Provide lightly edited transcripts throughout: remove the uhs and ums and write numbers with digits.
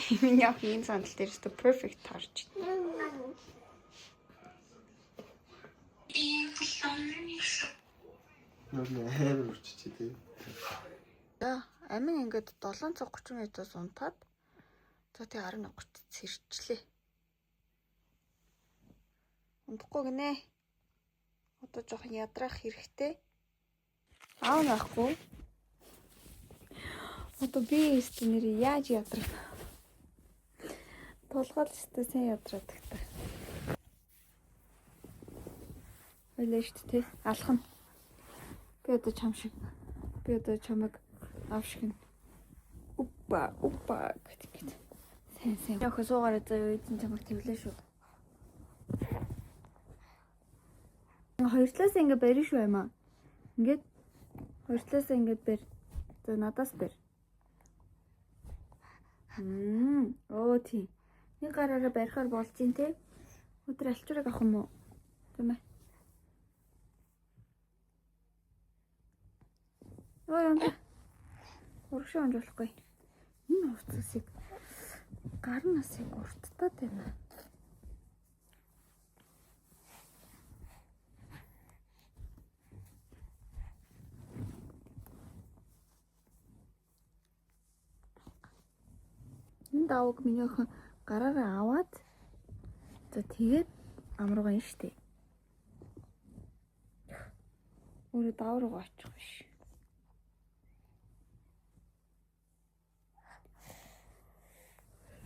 Миний охин энэ сандал дээр өстө perfect таарч байна. Нөр амар үрччихээ тий. За, амин ингээд 7 цаг 30 минутаас унтаад за тэг 11:30 сэрчлээ. Унтахгүй гинэ. Одоо жоохон ядраах хэрэгтэй. Аав нь байхгүй. Одоо би өстө нэр яаж ядрах? Тулгаал өстө сайн ядраад та. Ойлаа шүү дээ, тэ. Алхам. Би одоо чам шиг. Би одоо чамайг аав шиг нь. Упа, упа гэдэг ингээд. Сайн сайн. Яг суугаарай заяа эзэн чамайг тэвлээ шүү. Хоёр талаас ингээ барь шүү юм аа. Ингээд хоёр талаас ингээд барь. За надаас барь. Оо тийм. Нэг гараараа барихаар болж ин те. Өдөр альчуурыг авах юм уу? Тийм ээ. Оо юм. Урагшаа унж болохгүй. Энэ хувцасыг гар насыг урттаад байна. Энэ давг миний охин гараараа аваад за тэгээд амруугаа ин штэ. Өөрөө давуу руугаа очих биш.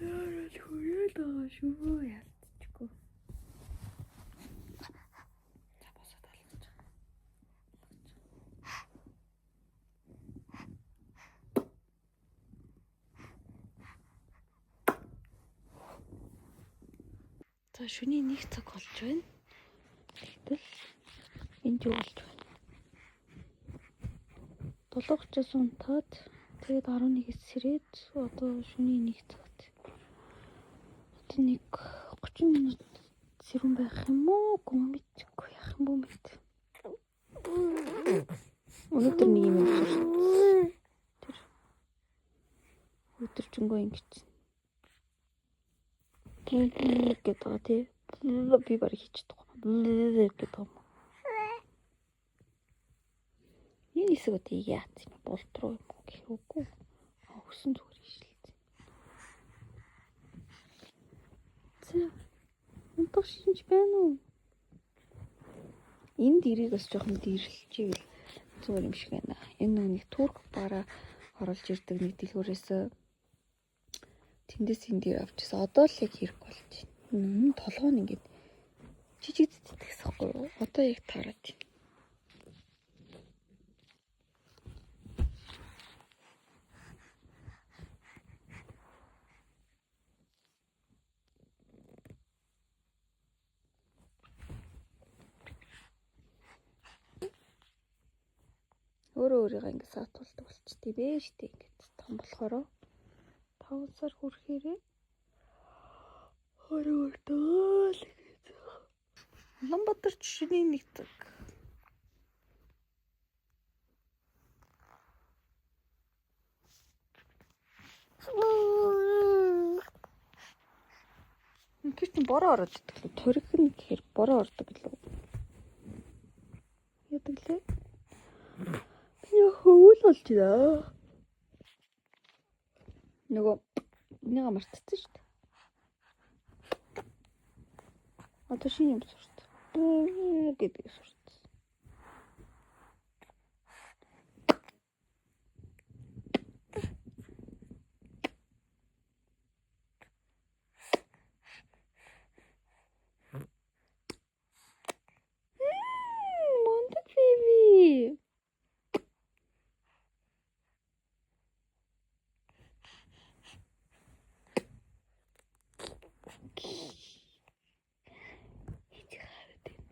Яарал хүрээд байгаа шүү ялцчихгүй. За босоод алгаж. За шөнийн 1 цаг болж байна. Гэтэл энд юу болж байна? 7:30-аас унтаад тэгээд 11-ээс сэрээд одоо шөнийн 1 цагт. Одоо нэг 30 минут сэрүүн байх юм уу? Гүн мэдчихгүй яах юм бүү мэд. Өнөөдөр нэг юм сурсан. Тэр өдөржингөө ингэж гэдэг байгаа тий. Би барыг хийж чадахгүй. Гэдэг юм. Энэ хэсэг одоо яац юм болдроо юм уу гэх үгүй. Өсөн зүгээр ишэлцэн. За. Унтах шинж байна уу? Энэ дэрийг бас жоохон дэрлэчихвэл зүгээр юм шиг байна. Энэ нэг турк бараа оруулж ирдэг нэг дэлгүүрээс тэндээс энэ дээр авчихсан. Одоо л яг хэрэг болж байна. Нүн толгой нь ингээд жижиг зэтгсэн байхгүй юу? Одоо яг таарад байна. Өөрөө өөрийгөө ингээд саатуулдаг болчтой бэ штэ ингээд том болохоро 5 сар хүрэхээрээ өөрөө өөртөө л гэж. Улаанбаатар шөнийн 1 цаг. Тэр чинь бороо ороод идэх лүү. Турих нь гэхээр бороо ордог лүү. Яадаг лээ? Миний хөвөл болж байна. Нөгөө энийгээ мартчихсан шүү дээ. Одоо шинэ юм сурт. Гэдэг сурт. Мундаг бэби. Хийж хараад байна.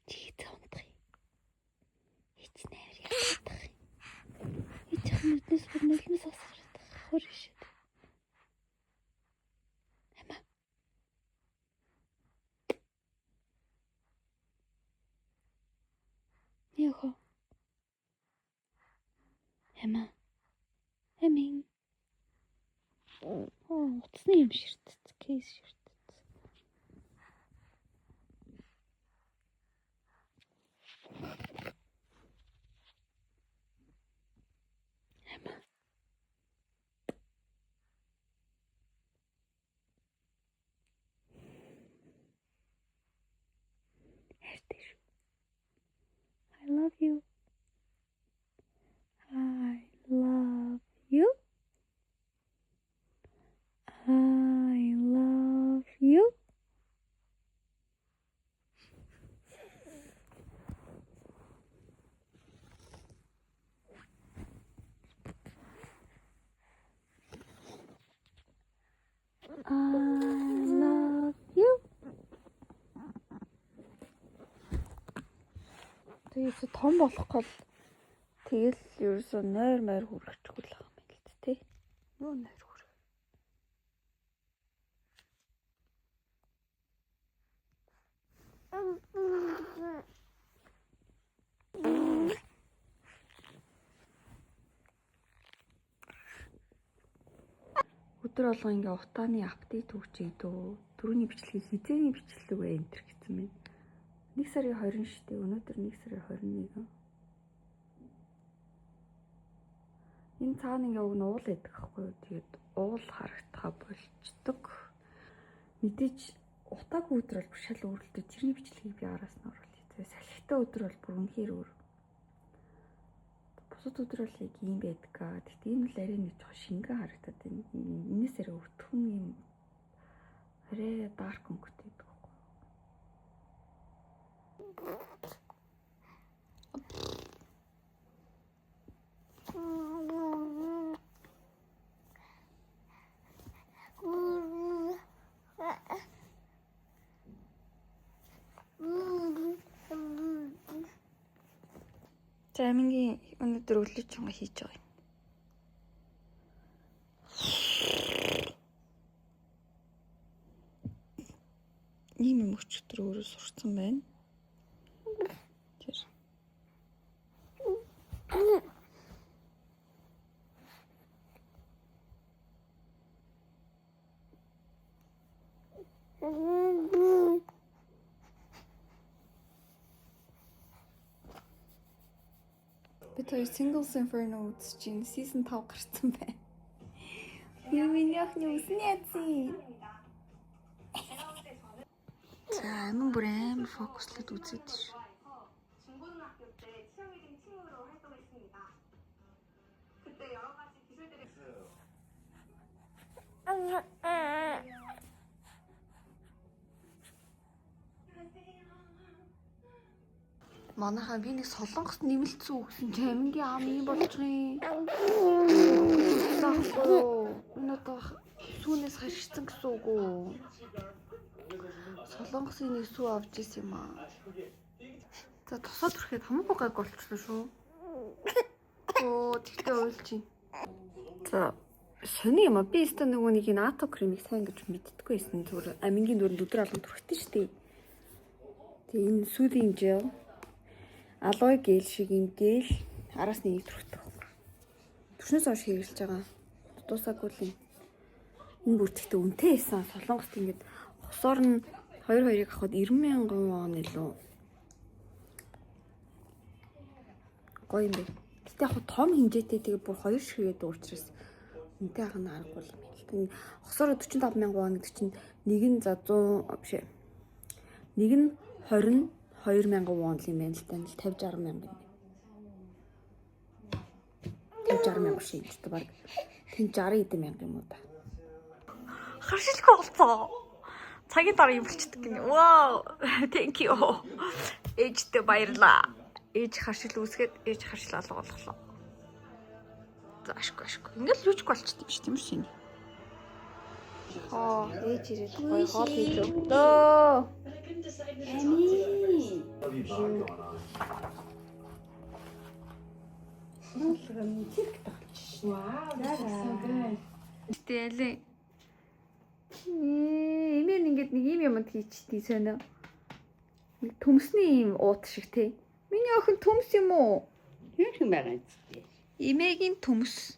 Чи зомдох юм. Хич нээр ядах юм. Хич нүднээс бүр нулимс асгарах хөр шид. Амаа. Яхо. Амаа. Амин. Оо, утасны юм ширтц, case ширтц. Амин. Хайртай шүү. I love you. I love you. I love you. I love you. Тэгээд том болох гол тэгэл ерөөсөө нойр мойр хүрчихгүй л байгаа юм л т тий. Юу нойр хүрэх. Өдөр болгон ингээ утааны update өгч ийдөө. Түрүүний бичлэгийг хизээний бичлэг вэ энэ төр гэсэн мэн. 1 сарын 20 шүү дээ. Өнөөдөр 1 сарын 21. Энэ цаана ингээ уг нь уул байдаг хгүй юу. Тэгээд уул харагдахаа болчдөг. Мэдээж утаагүй өдөр бол бүр шал өөрөлдөө. Тэрний бичлэгийг би араас нь оруулъя. Тэгээ салхитай өдөр бол бүр үнэхээр өөр. Бусад өдөр бол яг ийм байдаг. Гэхдээ энэ л арай нэг жоохон шингэн харагдаад байна. Энэс арай өвтгөн юм арай dark өнгөтэй байдаг хгүй юу. За амингийн өнөөдөр өглөө чанга хийж байгаа юм. Ийм юм өчигдөр өөрөө сурцсан байна. Тэр. Бид хоёр Singles Inferno үзэж чинь season 5 гарсан байна. Юу миний охин үсэн яцсан. За амин бүр амар фокуслаад үзээд ш. 중고등학교 때 치어리딩 팀으로 활동했습니다. 그때 여러 가지 기술들을 Манайхаа би нэг солонгост нэмэлт сүү өгсөн чи амингийн ам юм болж байгаа юм. Заахгүй юу? Энэ одоо сүүнээс харшицсан гэсэн үг үү? Солонгосын нэг сүү авч ирсэн юм аа. За тусаад хүрэхэд хамаагүй гайг болчихлоо шүү. Оо тэгтээ уйлж чинь. За сони юм а би өстө нөгөө нэг энэ ато кремийг сайн гэж мэддэггүй байсан. Зүгээр амингийн дүрэнд өдөр алган түрхтэн штэ. Тэгээ энэ сүүлийн жел алой гел шиг юм гел араас нэг түрхдэг. Түшнээс хойш хэрэглэж байгаа. Дуусаагүй л юм. Энэ бүр тэгтээ үнэтэй байсан. Солонгост ингээд хосоор нь 2 2-ыг авахад 90 мянган вон илүү. Гоё юм бэ. Гэтэ яг том хэмжээтэй тэгээ бүр хоёр шигээд учраас үнэтэй ах нь аргагүй юм байна л да. Энэ хосоор 45 мянган вон гэдэг чинь нэг нь за 100 биш ээ. Нэг нь 22 мянган вон л юм байна л да. 50 60 мянга юм байна. 50 60 мянга шиг юм ч баг. Тэн 60 хэдэн мянга юм уу да. Харшилгүй болцоо. Цагийн дараа юм болчдөг гинэ. Вау. Thank you. Ээжтэй баярлаа. Ээж харшил үүсгээд ээж харшил алга болголоо. За ашгүй ашгүй. Ингээл юучгүй болчдөг юм шиг тийм үү шинэ. Хоо, ээж ирээд гоё хоол хийж өглөө. Ами. Гэтэ ялээ. Эмээ ингээд нэг юм юмд хийчихдээ сонио. Нэг төмсний юм уут шиг те. Миний охин төмс юм уу? Юу юм байгаа юм бэ? Эмээгийн төмс.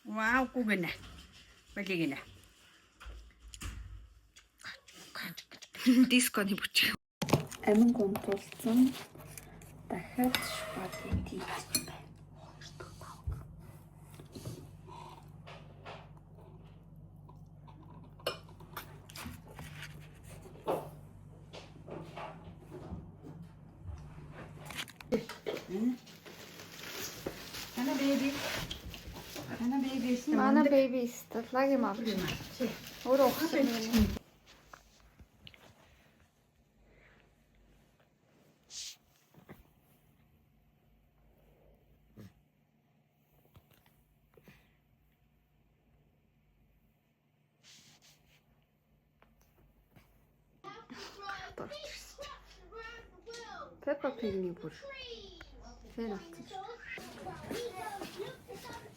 Вау, гүгэнэ. Балигинэ. Дисконы бүчих. Амин гомдуулсан. Дахиад спагетти идэж байна. Хоёр дахь тавг. Манай беби. Манай беби өсөн. Манай беби сталаг юм авч. Өөрөө ухсан юм. Peppa Pig-ний бүр фэн болсон шүү.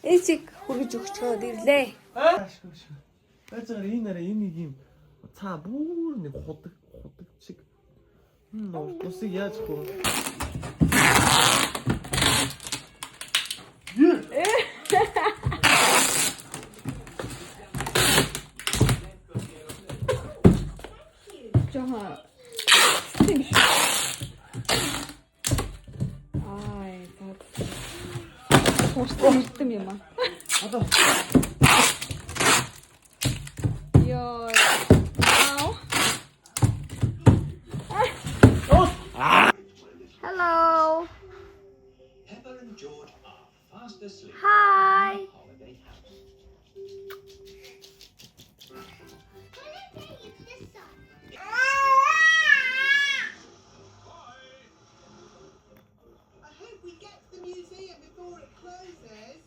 Ээжийг хүргэж өгчөөд ирлээ. Ашгүй шүү. Базгаар энэ арай энэ нэг юм цаа бүр нэг худаг худаг чиг. Усыг яаж хөө? Жохон тийм шүү. Ай, за. Хурцсан эрдэм юм аа. Одоо Йоо. Ау. Hello. Pepper and George are fast asleep. Hi. in the holiday house. I hope we get to the museum before it closes.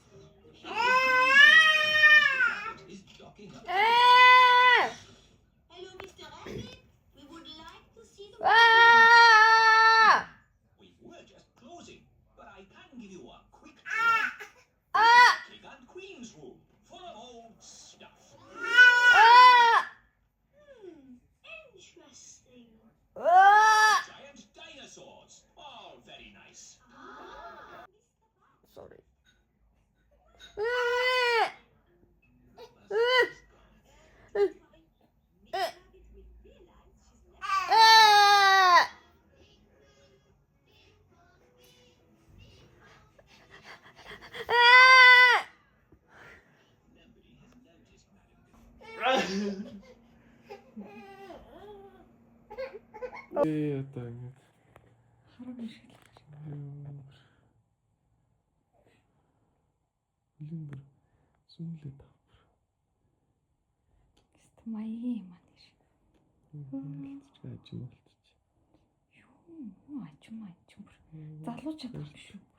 Is docking up. Ээ. Hello, Mr. Rabbit. We would like to see the Аа. We were just closing, but I can give you a quick tour. King and Queen's room, full of old stuff. Аа. Interesting. Аа. Giant dinosaurs, all very nice. Sorry. Ээ. Ээ. Ээ. Ээ одоо ингэ. Хараа шиг л. Үлэн бүр сүнлээ тавбар. Гэст маягийн юм аа нэр. Ажим болчих. Юу ажим ажим бүр. Залуу чадах юм шүү бүр.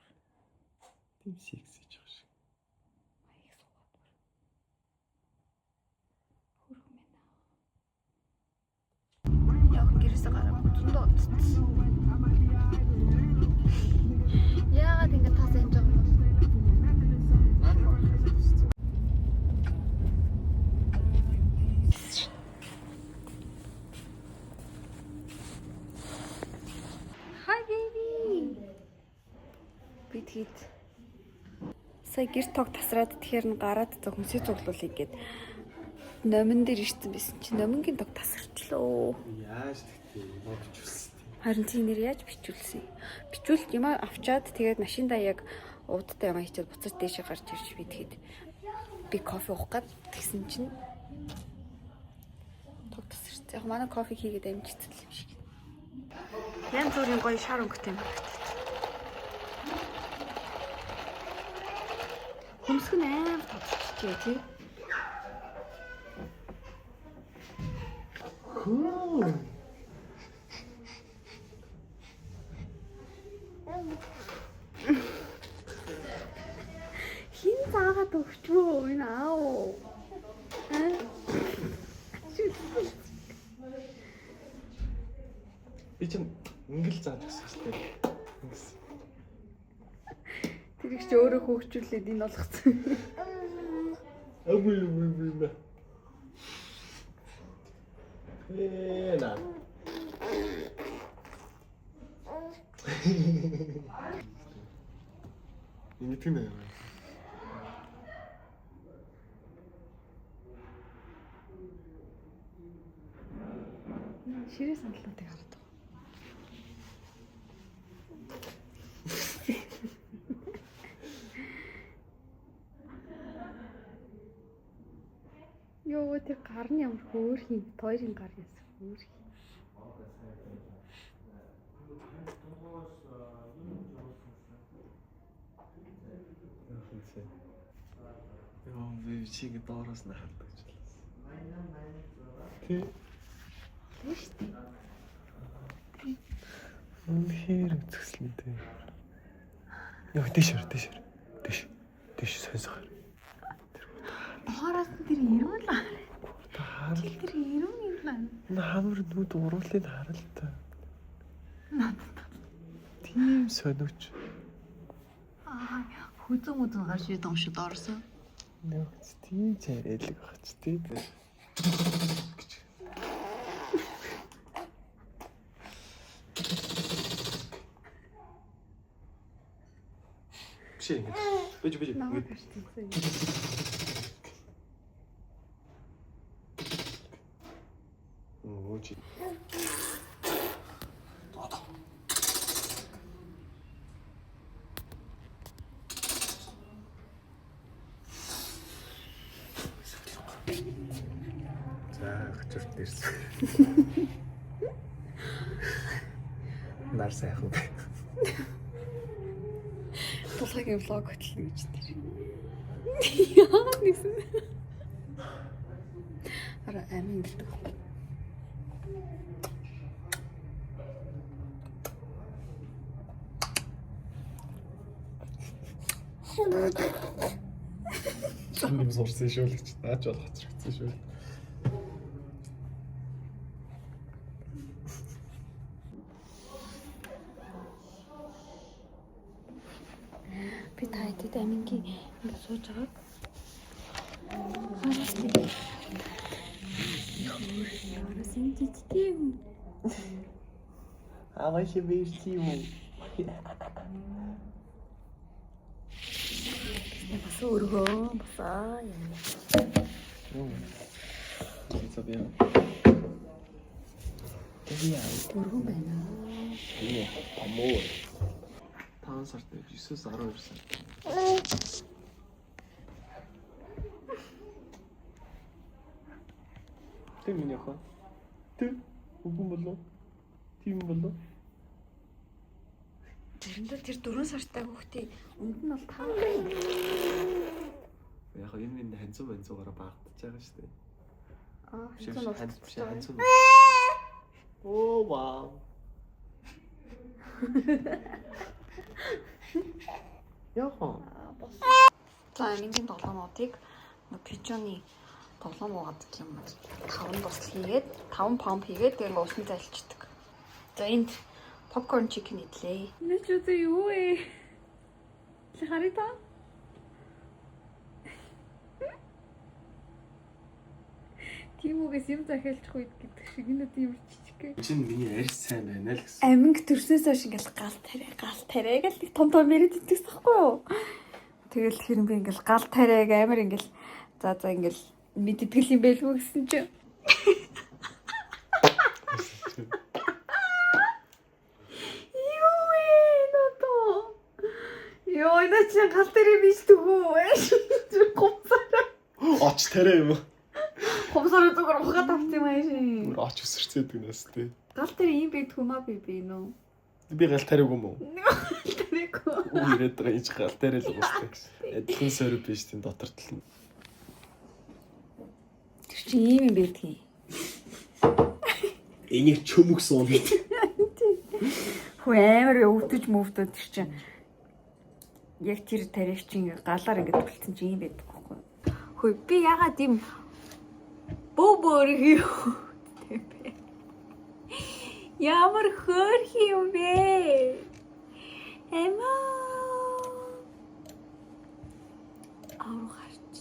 Тийм секси ч шиг. Маяг суугаад бүр. Хөрхөн мэнэ. Яг гэрээсээ гараагүй зөндөө одцсон. Яагаад ингэ тас амж байгаа юм бол? Hi baby. Бид хэд сая гэр тог тасраад тэгэхээр нь гараад зөв хүнсээ цуглуулъя гэд номин дээр ирсэн байсан чи номингийн тог тасарчлоо. Яаж тэгтээ мод бичүүлсэн. Харин тийм нэр яаж бичүүлсэн? Бичүүлт юм авчаад тэгээд машиндаа яг уудтай юм хийчихэд буцаж дээшээ гарч ирж би тэгэхэд би кофе уух гад тэгсэн чинь тог тасарч. Яг манай кофе хийгээд амжицсан юм шиг. Янз бүрийн гоё шар өнгөтэй юм харагдаад. Хөмсг нь амар тодорчжээ тий. Хөө. Хин заагаад өгчвөө энэ аав. Аа? Би чинь ингээл зааж өгсөн шүү дээ. Ингэсэн. Тэр их чи өөрөө хөөгчүүлээд энэ болгоцсон. Аггүй юм юм юм. Ээ на. Ингэдэг нэ. Ширээ сандлуудыг хараад байгаа. Йоо, тэр гар нь ямар хөөрхөн юм. Хоёрын гар яс хөөрхөн. Йоо, би чиг доороос нь хардаг ч л. Тэ. Тийм шүү дээ. Үнэхээр үзэсгэлэнтэй. Йоо, тийш өр, тийш өр. Тийш. Тийш сонсохоор. Доороос нь тэр ирүүн л Та харал. тэр ирүүн юм л. Энэ хамар нүд уруулыг харал та. Тийм сониуч. Аа, хүзэн мүзэн гарч ирдэг юм шиг доорсон. Нөхц тийм царайлаг байх ч тийм. Биш ингэ. Бэж бэж. Намайг харчихсан юм. Өөч. За, гачурт ирсэн. Нар сайхан. Тулхагийн влог хөтлөнө гэж тэр. Яа нэгсэн. Ара амин гэлдэг байхгүй. Юм сурсан шүү л гэж. Наач бол хоцрогдсон шүү. Би та хэдэд амингийн ингэ сууж байгааг. Хараас тийм. Хараас энэ жижиг юм. Аваа чи бэрч юм уу? Бас өргөө басаа юм. Юу. Хэцүү би. Өргөн байна. Тийм томоо. 5 сард 9-өөс 12 сар. Тэг миний охин. Тэг үгүй болов. Тийм болов. Заримдаа тэр 4 сартай хүүхдийн өнд нь бол 5. Яг энэ минь ханцуу манцуугаараа багтж байгаа шүү дээ. Аа, Биш ханцуу нь биш устж байгаа. ханцуу. Оо вау. Яхан. За амингийн тоглоомуудыг пижоны тоглоом уугаад гэх юм бол 5 тусал хийгээд 5 помп хийгээд тэгээ ингээ усан зайлчдаг. За энд попкорн чикен идлээ. Нэ ч үзээ юу вэ? Чи харъя та? Тийм үгээс юм захиалчих үед гэдэг шиг энэ тийм жижиг. Чин миний арьс сайн байна л гэсэн. Аминг төрснөөс хойш ингээл гал тариа гал тариа гэл нэг том том яриад идэгсэн байхгүй юу? Тэгэл тэр би ингээл гал тариаг амар ингээл за за ингээл мэдтгэл юм байлгүй гэсэн чинь. Юу вэ надо? Йоо энэ чинь гал тариа биш түгүү. Тэр гомсараа. Оч тариа юм уу? Гомсараа зүгээр ухаад авсан юм ааш. Бүр оч өсөрцөөдөг нас тий. Гал тариа юм байдгүй маа би би нөө. Би гал тариагүй юм уу? Гал тариагүй. Үг ирээд байгаа энэ ч гал тариа л байгаа шүү дээ. Адилхан сорь биш тийм дотор тал нь. Тэр чинь ийм юм байдгийг. Энийг чөмөг суун гэдэг. Хөө амар өвдөж мөвдөд тэр чинь яг тэр тарих чинь ингээ галаар ингээ түлцэн чинь юм байдаг байхгүй. Хөө би ягаад ийм бөө бөөрх юм бэ? Ямар хөөрх юм бэ? Эмаа. Авруу харч.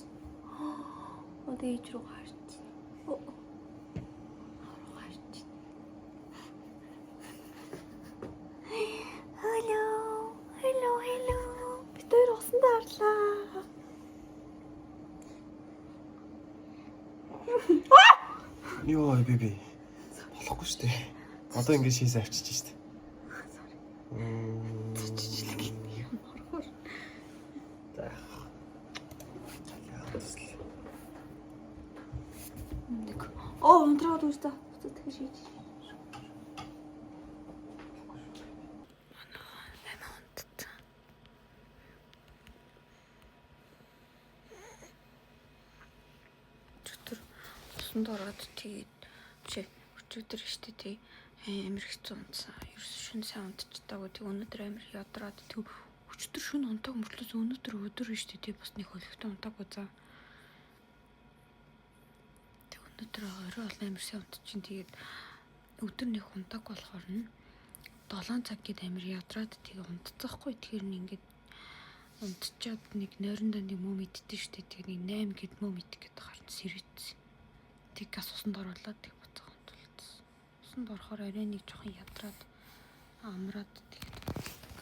Одоо ээж рүү харч. Авруу харч. Hello. Hello, hello. Бид хоёр усан орлоо. Йоо baby. Болохгүй шүү дээ. Одоо ингэ шийс авчиж шүү дээ. Чичлэг. За. Нэг. Оо, унтраад үүс та. Буцаад дахиж хийж. Манайхан унтцсан. Өчигдөр усанд ороод тэгээд биш өчигдөр штэ тий амар хэцүү унтсан. Ерөөс шүн сайн унтчихдаагүй. Тэг өнөөдөр амар ядраад тэг өчигдөр шүн унтааг мөртлөөс өнөөдөр өдөр штэ тий бас нэг хөлөгтэй унтаагүй за. Тэг өнөөдөр орой бол амар сайн унтчихин. Тэгээд өдөр нэг унтааг болохоор нь 7 цаг гээд амар ядраад тэгээ унтцсахгүй. Тэгэхээр нь ингээд унтчаад нэг нойрондоо нэг мөм иддэг штэ. Тэгээ нэг 8 гээд мөм идэх гээд харин сэрээдсэн. Тэг газ усанд оруулаад тэг буцаа унтуулсан. Усанд орохоор арай нэг жоохон ядраад амраад тэгээд буцдаг.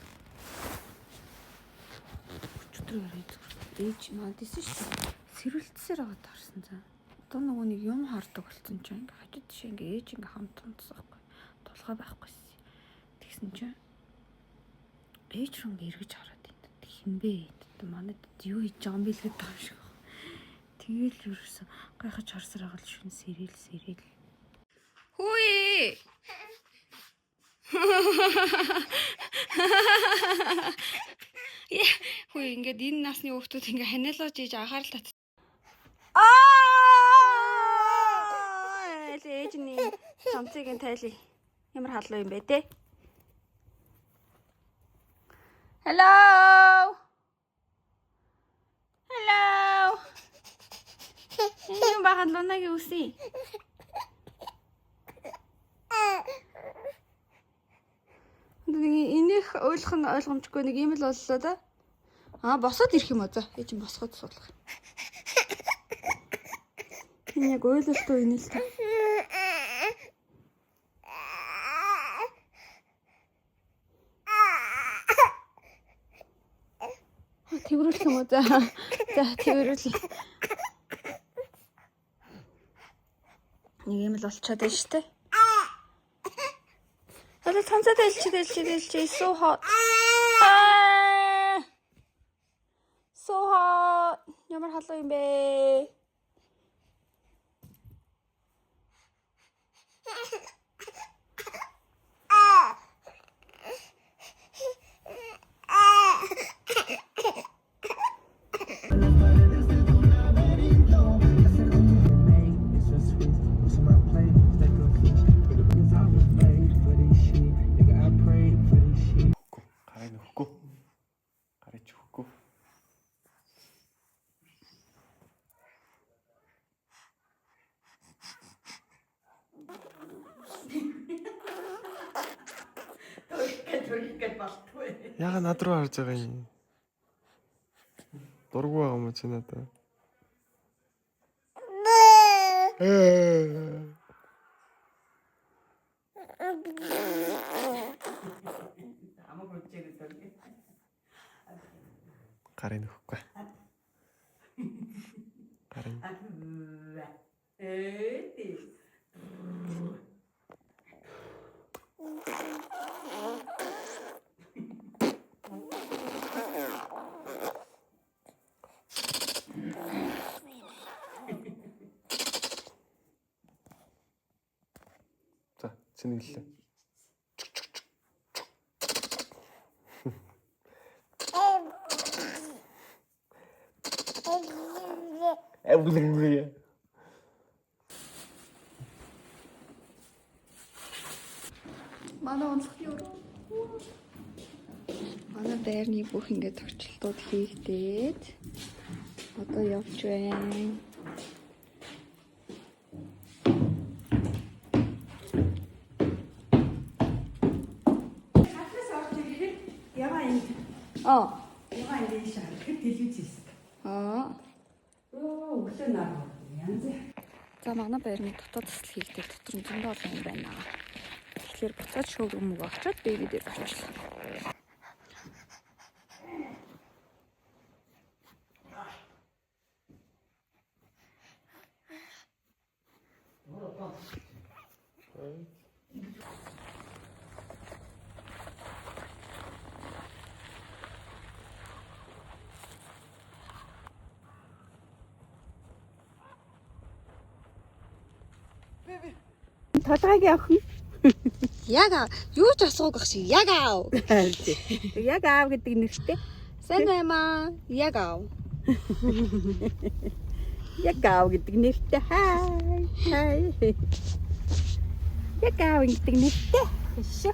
Өчигдөр арай зүгээр ээж манд исэн штэ. Сэрүүлтсээр аваад харсан за. Одоо нөгөө нэг юм хардаг болсон чинь ингээ хажууд тишээ ингээ ээж ингээ хамт унтсан байхгүй. Тулгай байхгүйсэн. Тэгсэн чинь ээж рүү ингээ эргэж хараад энд хинбэ энд манайд юу хийж байгаа юм бэ л гэдэг юм шиг байна. Тэгэл ерөөсө гайхаж харсаар байгаа л шүн сэрэл сэрэл. Хүүе. Хүү ингээд энэ насны хүүхдүүд ингээ ханиалгаж ийж анхаарал тат. Аа! Ээж нь цамцыг нь тайлъя. Ямар халуун юм бэ те? Hello. Hello. Энэ юм бахан лунагийн үсий. Нэг энийх ойлгох нь ойлгомжгүй нэг юм л боллоо да. Аа босоод ирэх юм уу за. Ээж нь босгоод суулгах. Энэ яг ойлолтоо энэ л та. Тэрвэрлэх юм уу за. За тэрвэрлэе. Нэг юм л болчиход байна шүү дээ. Одоо цамцаа дэлчи дэлчи дэлчи so hot. Аа. So hot. Ямар халуун юм бэ? Өгөхгүй. Гарыг өгөхгүй. Гарыг ч өгөхгүй. Яга над руу харж байгаа юм. Дургу байгаа юм чи надад. Гарыг өгөхгүй. Гарыг. За, цэнэглэлээ. Манай онцлогийн өрөө. Манай байрны бүх ингээд тогтчлолтууд хийгдээд одоо явж байна. Хатлаас орж ирэхэд ягаа энэ Аа. ягаа энэ ийш харахад телевиз хийсэн. Аа. Өө өглөө нар янз. За манай байрны дотоод засал хийгдээд дотор нь зөндөө олон юм байна. Тэгэхээр буцаад шоурум руу очиод бэби дээр очлоо. Толгойн охин. Яг аав. Юу ч асууг ах шиг яг аав. Яг аав гэдэг нэртэй. Сайн байна. Яг аав. Яг аав гэдэг нэртэй. Хай. Хай. Яг аав гэдэг нэртэй. Шүү.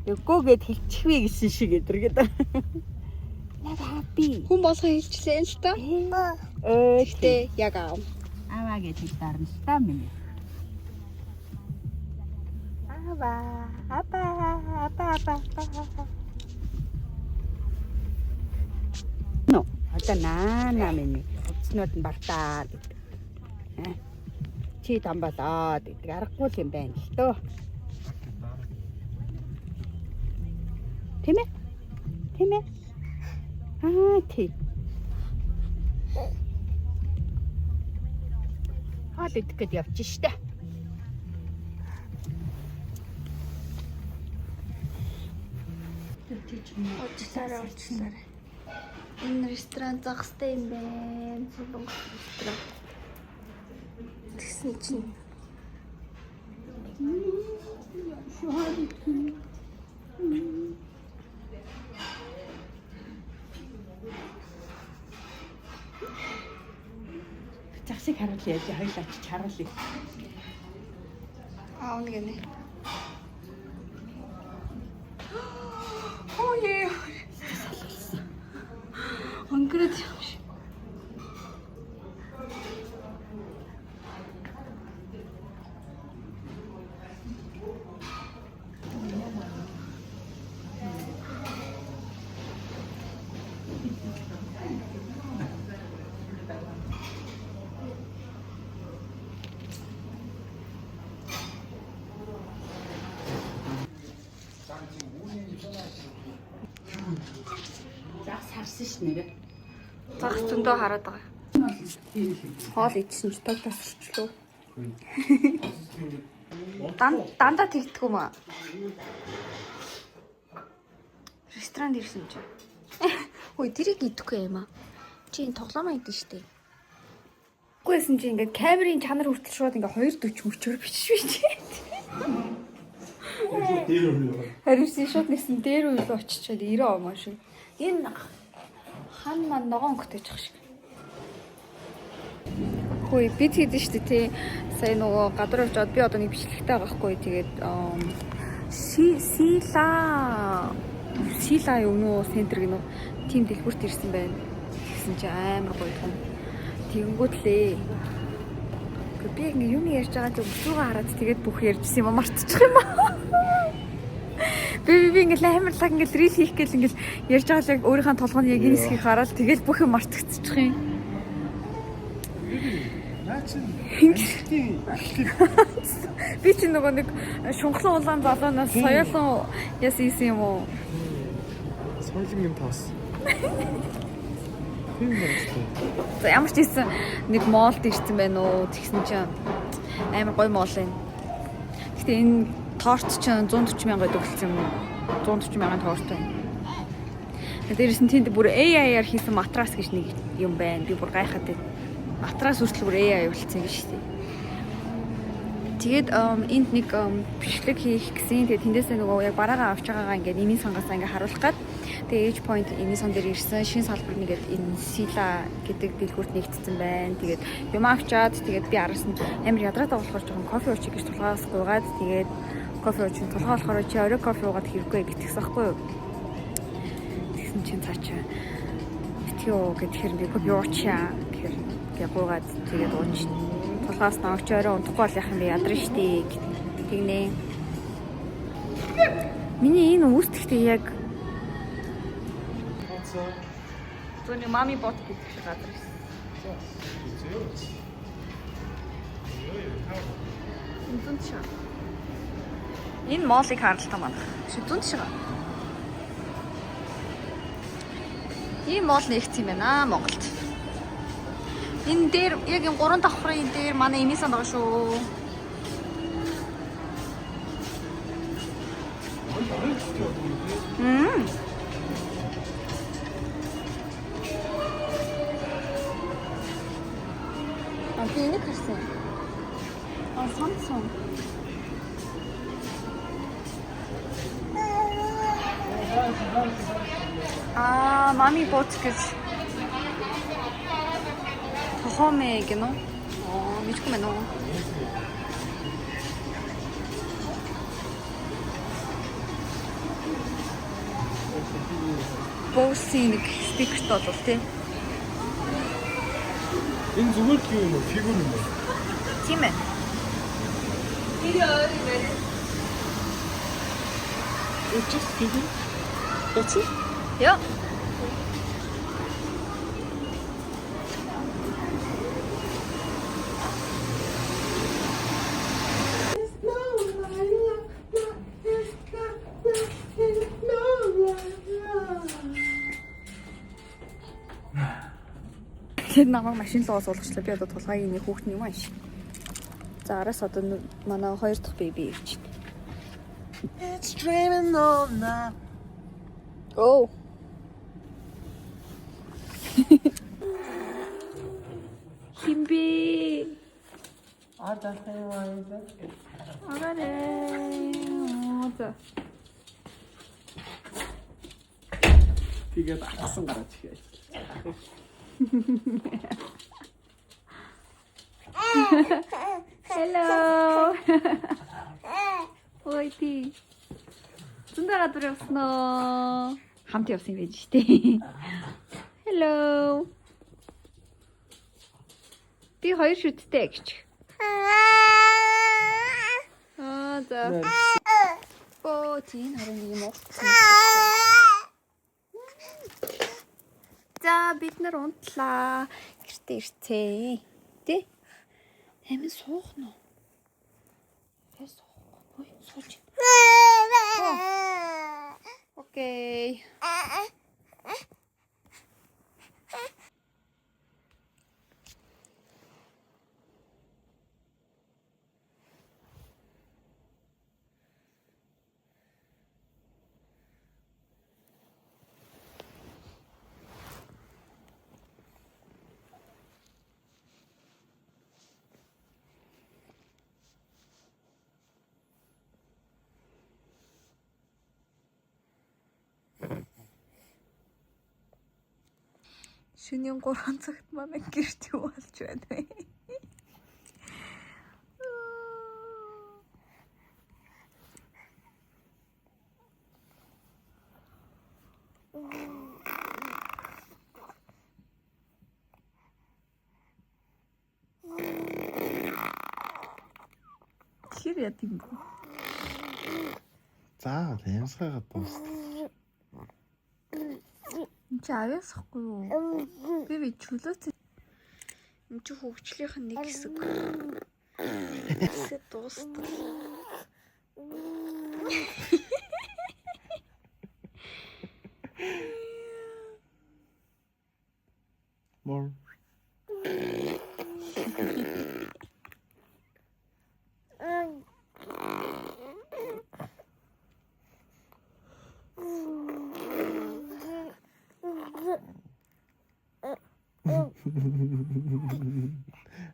Үгүй гэд хэлчихвээ гэсэн шиг эдэргээд. Яг аав би. Хүн болгон хэлчлээ л та. Өө Гэтэ яг аав. Аваа гэж дарна л та минь. Аваа, аба, аба, аба, аба. Но, одоо наана минь хувцснууд нь бартаа гэдэг. Аа. Чи тамбалаа гэдэг. Аргагүй л юм байна л дөө. Тийм ээ? Тийм ээ? Аа, тий. Хоол идэх гээд явчих штэ. Уучлаарай, уучлаарай. Энэ ресторан загастай юм байна. Солонгос ресторан. Тэгсэн чинь Загсыг харуул яаж хоёул очиж харуулъя. аавна гэнэ. Ой. Өнгөрөөд юм шиг. Загс харсан ш нэрэ. Загас зөндөө хараад байгаа. Хоол идсэн ч тог тасарчлуу. Дандаа тэгдэг юм аа. Ресторанд ирсэн чинь. Хөөе, тэрийг идэхгүй юм аа. Чи энэ тоглоомоо идэн штэ. Үгүйсэн чи ингээд камерын чанар хүртэл шууд ингээд 2:40 мөчөр бичиж бичээд. Дээр үе. Харин чи шууд нэгсэн дээр үе рүү очичоод 90 он шиг. Энэ хан маань ногоон өнгөтэй ч шиг. Хөөе, бид хийдэн штэ тий. Сая нөгөө гадуур явж байгаад би одоо нэг бичлэгтэй байгаа хгүй. Тэгээд сила сила юм уу центр гэнэ үү? Тим дэлгүүрт ирсэн байна. Тэгсэн чи амар гоё том. Тэгэнгүүтлээ. Гэхдээ би ингээ юм ярьж байгаа чи өсвөгөө хараад тэгээд бүх ярьжсэн юм а мартчих юм аа. Би ингээл амар лаг ингээл рил хийх гээл ингээл ярьж байгаа л яг өөрийнхөө толгойн яг энэ хэсгийг хараад тэгэл бүх юм мартагдчих юм. Наа чин Би чи нөгөө нэг шунхлан улаан залуунаас соёолон яс ийсэн юм уу? соёлын тос. Тийм байна. За ямар ч ийсэн нэг молд ирсэн байна уу? Тэгсэн чинь амар гоё мол юм. Гэтэ энэ торт чинь 140 мянга төгөлсөн юм уу? 140 мянган торт байна. Тэгээ дээрээс нь тэнд бүр AI-аар хийсэн матрас гэж нэг юм байна. Би бүр гайхаад байна. Матрас хүртэл бүр AI болцсон гэж шүү дээ. Тэгээд энд нэг бичлэг хийх гэсэн. Тэгээд тэндээсээ нөгөө яг бараагаа авч байгаагаа ингээд эмийн сангасаа ингээд харуулах гад. Тэгээд Age Point эмийн сан дээр ирсэн. Шинэ салбар нэгээд энэ Sila гэдэг дэлгүүрт нэгтсэн байна. Тэгээд юм авчаад тэгээд би араас нь амар ядраад байгаа болохоор жоохон кофе уучих гэж тулгаас гуйгаад тэгээд кофе уучих тулгаа болохоор чи орой кофе уугаад хэрэггүй гэтгсэн байхгүй юу? Тэгсэн чинь цаачаа битгий уу гэхээр би кофе уучаа гэхээр гээ гуйгаад тэгээд ууч. Тулгаас нь авч орой унтахгүй бол яах юм бэ ядран штэ тэгнэ. Миний энэ үүсдэхдээ яг Зүүнний мами бот гэдэг шиг газар ирсэн. Энэ зүүн тийш. Энэ молыг харалтаа манах. Ши зүүн тийш. Ийм мол нэгт юм байна Монголд. Энэ дээр яг энэ гурван давхрын дээр манай эмийн сан байгаа шүү. Мм. А би энийг харсан. Яасан? Аа, мами бот гэж тохомэ гэнэ. Оо, мэдгүй мэн үү? Bose-ийн нэг спикертэй болов тий. Энэ зүгээр л юм уу? Фигүр юм уу? Тийм ээ. It's just figure. That's it. Яа. Тэгэхээр намайг машин руу суулгачлаа. Би одоо тулгаагийн нэг хүүхд юм ааш. За араас одоо манай хоёр дахь беби ирж байна. It's dreaming all night. Оо. Химби. Агарэ. Оо за. Тэгээд атгсан гараад ирэв. Hello. Ой тий. Зөндөө гадар явсан уу? Хамт явсан юм байж штэ. Hello. Би хоёр шүттэй гэж. Аа за. Оо тийм харин нэг юм уулзсан. За бид нар унтлаа. Гэртээ ирцээ. Тэ? Амин суух нь уу? Тэр суухгүй. Ой, сууж. Окей. Шөнийн 3 цагт манай гэрт юу болж байна вэ? Тэр яа тийм бэ? За, лямсгаад дуустал. Энд чи авьяасахгүй юу? Би чөлөөт. Энд чи хөгжлийнх нь нэг хэсэг. Хэсэг дуустал. More.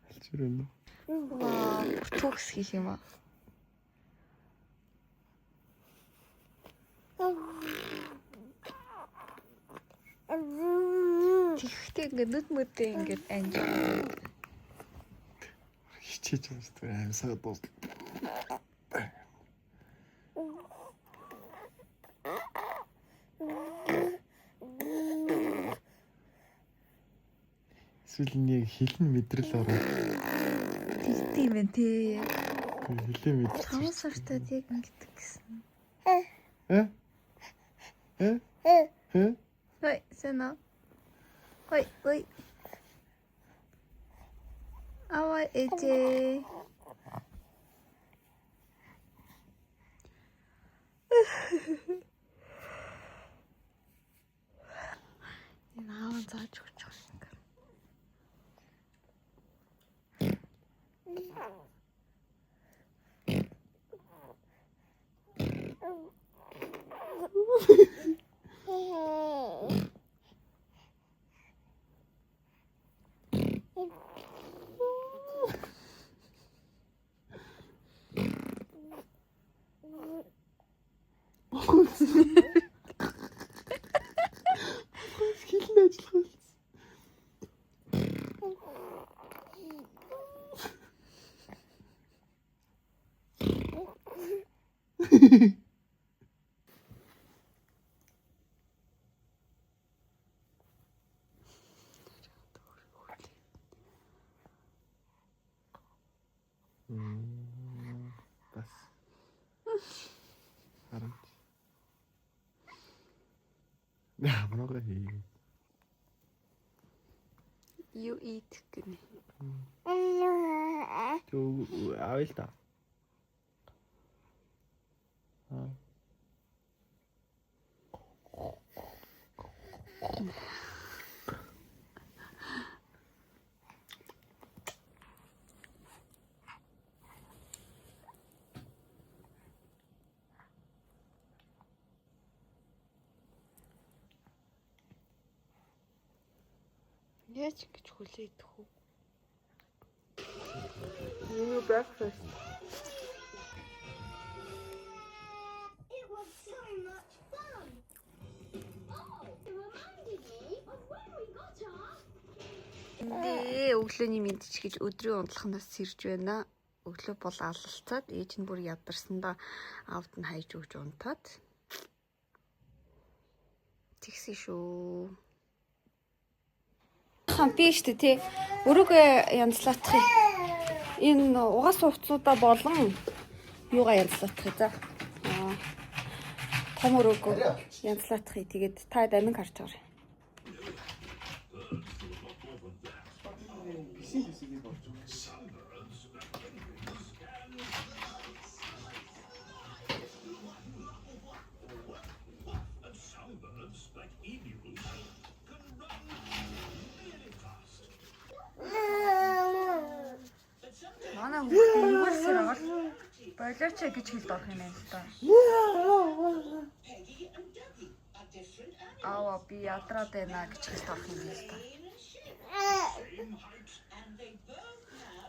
Алчрын. Вау, төгс хийх юм аа. Тэгэхдээ ингээд нүд мүдээ ингээд анж. Хичээж байгаа шүү дээ. Амьсгаа дуустал. Эсвэл энэ яг хилэн мэдрэл ороод Тэгдэм юм байна тий. хилэн мэдрэл. 5 сартад яг ингэдэг гэсэн. Э? Э? Э? Ой, сэна. Ой, ой. Аваа ээжээ. Энэ аав нь зааж өгч байгаа юм. Хилэн ажиллах байсан. Бас. Харамч. Яа, моногоо хий. You eat гэнэ. Тэг авъя л та. Аа. Яаж ингэж хүлээ идэх үү? Миний breakfast. It was so much fun. Oh, it reminded me of when we got our Эндээ өглөөний мэдч гэж өдрийн унтлахнаас сэрж байна. Өглөө бол алалцаад ээж нь бүр ядарсандаа аавд нь хайж өгч унтаад тэгсэн шүү. Хан би штэ тий. Өрөөгөө янзлаатах юм. Энэ угаас хувцуудаа болон юугаа янзлаатах юм за. Аа. Том өрөөгөө янзлаатах юм. Тэгээд та амин харж байгаарай. Бисээ бисээ болж байгаа. And some birds, like emus, can run really fast. Манай хүүхд өнгөрсөр бол болооч гэж хэлд орох юм байна л да. Peggy and Dougie are different animals. Аава би ядраад байна гэж хэлд орох юм байна л да. Same shape. And they both have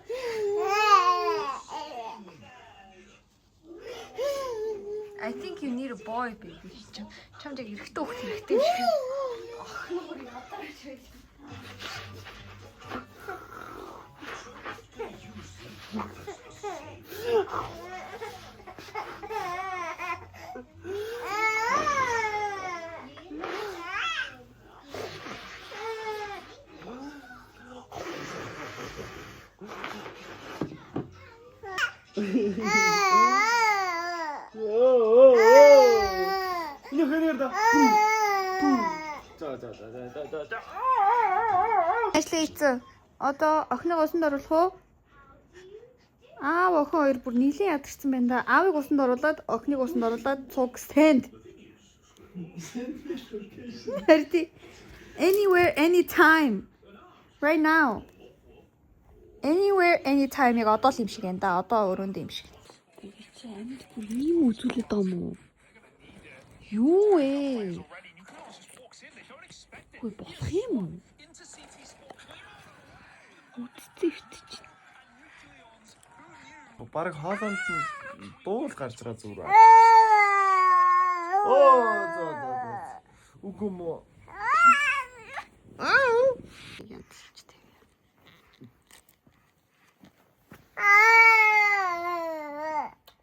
I think you need a boy baby. Чам чамд яг эрэгтэй хүүхд хэрэгтэй юм шиг. Охин бүр ядраач байл. Энэ хэнээр да. За за за за за за. Ажлаа хийцэн. Одоо охиныг усанд оруулах уу? Аав охин хоёр бүр нийлэн ядарсан байна да. Аавыг усанд оруулаад охиныг усанд оруулаад цуг send. Харин тий. Anywhere anytime. Right now. Anywhere anytime яг одоо л юм шиг байна да. Одоо өрөөндөө юм шиг. Тэгээ чи амьд бүр ийм үзүүлээд байгаа юм уу? Юу вэ? Үгүй болох юм уу? Үдцэгт чинь. Бараг хоолонд нь дуул гарч байгаа зүгээр аа. Оо за за за. Үгүй мө. Янзлж тавь.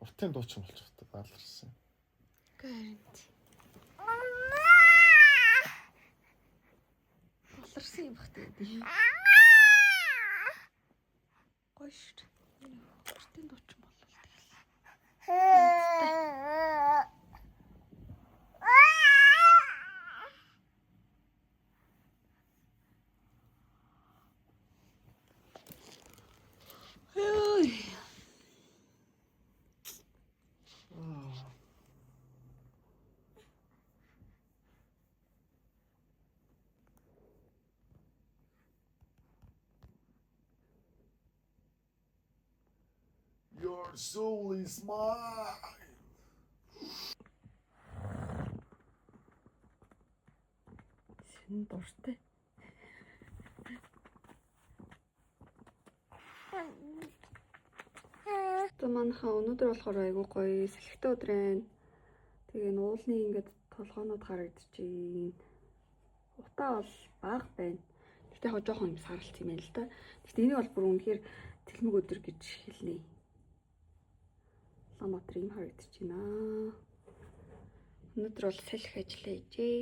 Уртын дуучин болчих та даалгарсан. Гарант. Болорсон юм бах тээ. Гоё шүү дээ. Уртын дуучин болвол тэгэл. Your soul is mine. Сэн дуртай. Одоо Манайхаа өнөөдөр болохоор айгүй гоё салхитай өдөр байна. Тэгээ энэ уулны ингээд толгоонууд харагдчихээн. Утаа бол бага байна. Гэхдээ яг жоохон юм саралт юм байна л да. Гэхдээ энийг бол бүр үнэхээр тэлмэг өдөр гэж хэлнэ. Улаанбаатар юм харагдчихэв байна. Өнөөдөр бол салхи ажиллаа хийжээ.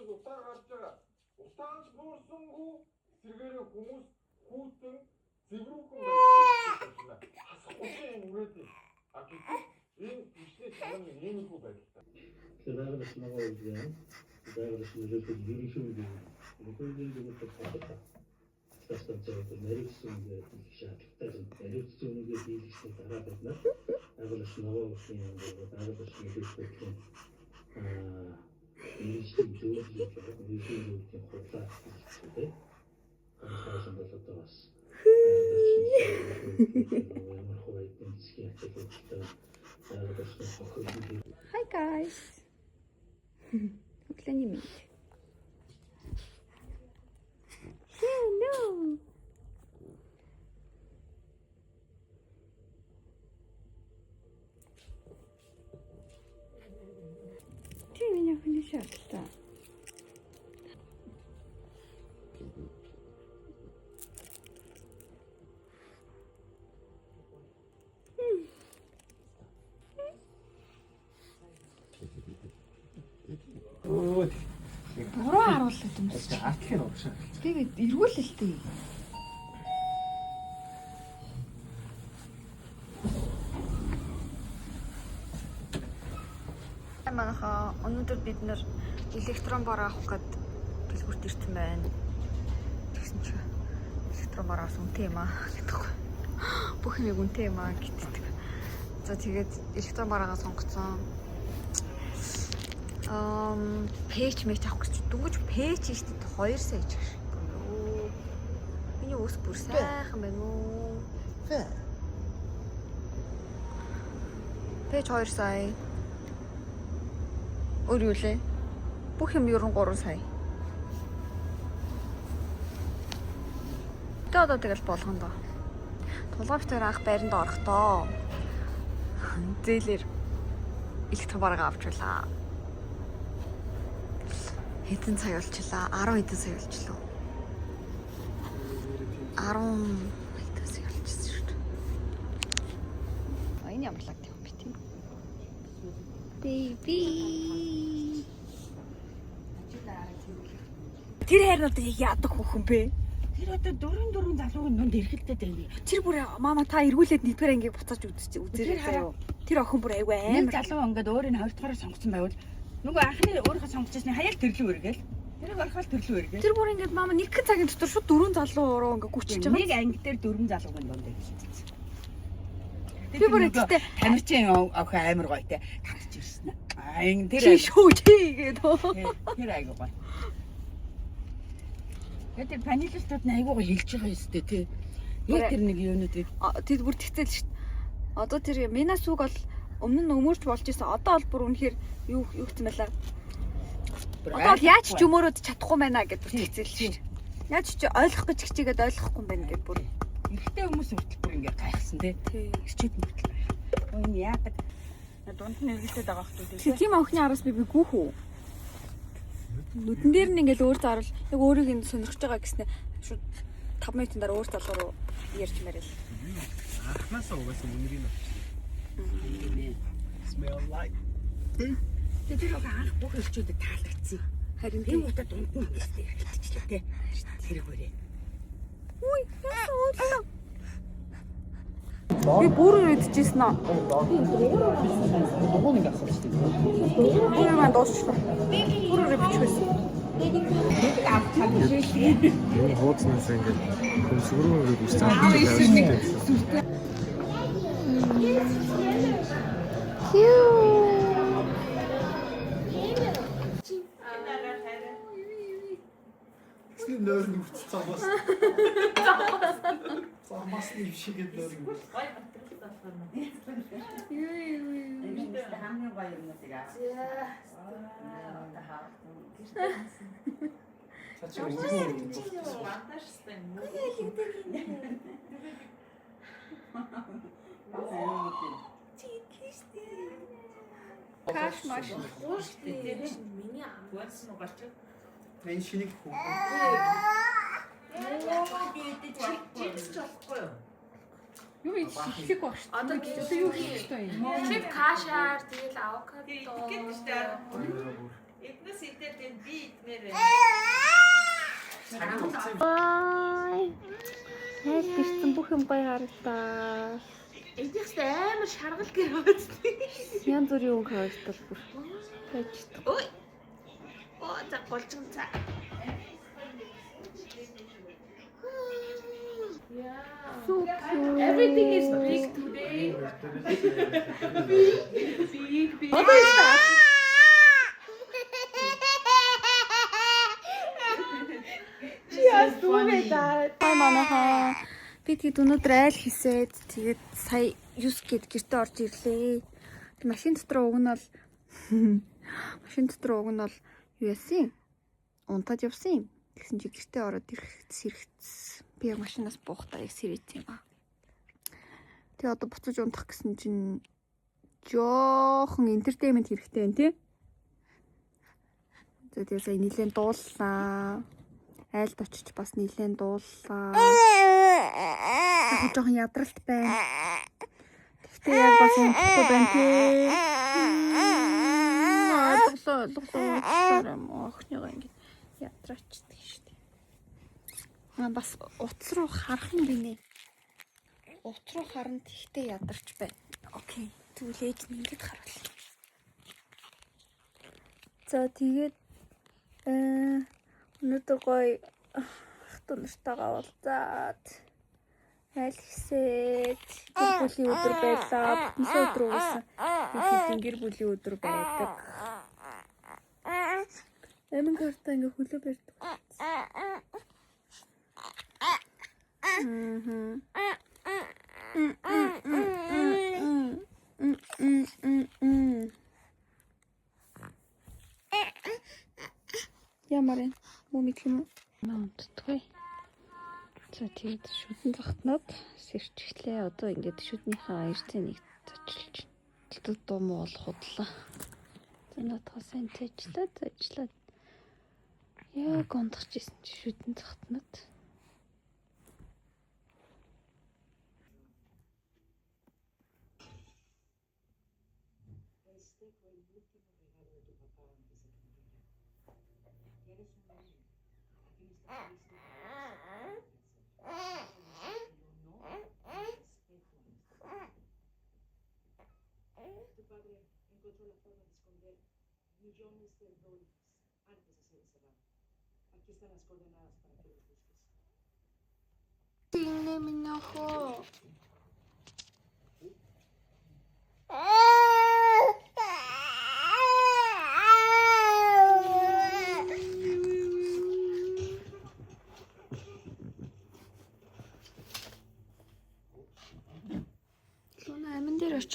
Утаа гарч байгаа. Утаанч буурсангүй эсэргээрээ хүмүүс хүүтэн зэврүүхэн байж байна. Хасахгүй юм үрээд. А гэтэл энэ түвшний чанар нь иймэрхүү байдалтай. Тэгэхээр байгаль орчин ногоо үйл байгаль орчин нөлөөлөл ерөнхий үйл ерөнхий үйл тодорхой талаас нь наривчсан үгээр хийх шаардлагатай юм. Наривчсан үгээр хийлгэсний дараа бид нар байгаль орчин ногоо үеийн байгаль орчин нөлөөллийн мэргэжлийн зөвлөл гэж байгаа. Мэргэжлийн зөвлөлийн хурлаа хийх тийм. Ганцхан бол одоо бас байгаль орчин ямар хуу эдийн засгийн ач холбогдолтой байгаль орчны хохирлын Hi guys. Өглөөний мэнд. Hello. Чи миний хүний шаардлагатай. Буруу харуулдаг юм шиг. Артлын урагшаа. Тэгээд эргүүлэлтээ. Манайхаа өнөөдөр бид нэр электрон бар авах гээд дэлгүүрт ирсэн байна. Тэгсэн чинь электрон бар авсан үнэтэй юм аа гэдэг. Бүх юм үнэтэй юм аа гэддэг. За тэгээд электрон бараагаа сонгоцсон. Пэйж мэж авах гэж дөнгөж пэйж хийхдээ 2 сая ч гэх. Өө. Миний ус бүр сайхан байна уу? Пэйж 2 сая. Өөр юу лээ? Бүх юм ер нь 3 сая. Тэ одоо тэгэл болгоно доо. Тулгуур дээр анх байранд орохдоо зээлэр электрон бараг авчлаа. Хэдэн сая болчлаа? 10 хэдэн сая болчлоо. 10 хэдэн сая болчихсон шүү дээ. А энэ ямар лаг юм бэ тийм? Baby. Тэр хайр надад яг яадаг хөхөн бэ? Тэр одоо дөрвөн дөрвөн залуугийн дунд эргэлдээд байна. Тэр бүр мама та эргүүлээд нэгдүгээр ангийг буцааж үзчих үзээрэй Тэр хараа. заяа. Тэр охин бүр айгүй Нэг амар. залуу ингээд өөрийг нь хоёр дахьаараа сонгосон байвал нөгөө анхны өөрийнхөө сонгож ирсний хаяал төрлөө өргөөл. Тэрийг орхиол төрлөө өргөөл. Тэр бүр ингээд мама нэг цагийн дотор шууд дөрвөн залуу руу ингээд гүчиж байгаа. Нэг анги дээр дөрвөн залуугийн дунд эргэлдсэн. Би бүр гэхдээ Тамирчин охин амар гоё те. Татж ирсэн. Аа ингэ тэр чи шүү чи гэдэг. тэр айгуу гоё. Тэгээд тэр панелистууд нь айгуу гоё хэлж байгаа юм өстэй тий. Яг тэр нэг юунуудыг Тэр бүр тэгтэл шүү дээ. Одоо тэр Минас үг бол өмнө нь өмөрч болж исэн. Одоо бол бүр үнэхээр юу юу гэсэн байлаа. Одоо бол яаж ч өмөрөөд чадахгүй байна гэдээ бүр тэгтэл шүү дээ. Яаж ч ойлгох гэж хичээгээд ойлгохгүй юм байна гэдээ бүр. Эрэгтэй хүмүүс хүртэл бүр ингээ гайхсан тий. Тий. Ирчүүд нь хүртэл гайхсан. Өө энэ яадаг. Дунд нь эргэлдээд байгаа хөлтөө Тэр тийм охины араас би гүүх үү? Нүдэн дээр нь ингээл өөр зарвал яг өөрийг нь сонирхож байгаа гэснээр шууд 5 минутын дараа өөр залуу руу ярьж мэрэл. Анхнаасаа угаасаа үнэрийг авчихсан. Smell like Тэгээ тэр охин анх бүх ирчүүдэд таалагдсан. Харин Тийм удаа дунд нь ингээстэй ярилцчихлаа тий. Тэр бүрээ. Үгүй яасан уудлаа. Би бүр идчихсэн аа. дугуй нэг асууж шүү дээ. Бүр маань дуусчлаа. Бүр өрөө бичих байсан. Энэ хууцнаас ингээд хөмсгөрөө ингээд үссэн авчих. Cute. нойрон хүртэл замбаас. Замбаас нь ившигээд нойрон. Гой материал болохоор юм. Юу юу юу. Энэ хамгийн гоё юмнуудыг аа. Одоо хаалт. За чи өргөн Чи ванташтай юм уу? Каш маш. Хууштай тийм миний амгаас нь гарч. Энэ шинийг хүү. Чипс ч болохгүй юу? Юу хийж эхлэх баг шүү. Одоо Одоо юу хийх ёстой юм? Чип кашаар тэгэл авокадо. Тэгэхэд ч дээ. Эднээс идэл энэ би идмээр байна. Цаг тулцсан. Бай. Айл гэрсэн бүх юм гоё харагдаа. Эднээс амар шаргал гэр үздэг. Янз бүрийн өнгө харагдал бүр. Байж. Ой. Оо за голжин за. So cute. Everything is big today. Big big. Одоо ястаа. Чи яас дүүгээ даа. Хай манайхаа. Би тэгэд өнөөдөр айл хийсээд тэгээд сая 9 гээд гэртээ орж ирлээ. Тэг машин дотор уг нь бол машин дотор уг нь бол юу яасан? Унтаад явсан юм. Тэгсэн чи гэртээ ороод ирэх сэрэгц. Би яг машинаас буухтаа яг сэрээсэн юм аа. Тэгээ одоо буцаж унтах гэсэн чинь жоохон entertainment хэрэгтэй байна тий. За тэгээ сая нилээн дууллаа. Айлд очиж бас нилээн дууллаа. Яг жоохон ядралт байна. Гэхдээ яг бас унтахгүй байна тий. Ойлголоо ойлголоо уучлаарай юм уу охиныгоо ингэ ядраачдаг шүү дээ. Аа бас утас руу харах юм гинэ. Утас руу харна тэгтээ ядарч байна. Окей. Тэгвэл ээж нь ингэж харуул. За тэгээд өнөөдөр гоё ах дүү нартайгаа уулзаад айл хийсээд гэр бүлийн өдөр байлаа. Бүтэнсэн өдөр угаасаа бид гэр бүлийн өдөр байдаг. Амин картаа ингээ хөлөө барьдаг. Мм. Ямар юм? Муу мэдэх юм уу? Унтдаггүй. За тэгээд шүдэн захтнаад сэрчглээ. Одоо ингээд шүднийхээ аярцыг нэг зочлж. Тэгвэл дуу муу болох худлаа. За наадхаа сайн цээжлээ, цээжлээ. Яг унтах гэсэн чи шүдэн захтнаад. Тинэ минь охоо. Луна амин дээр оч.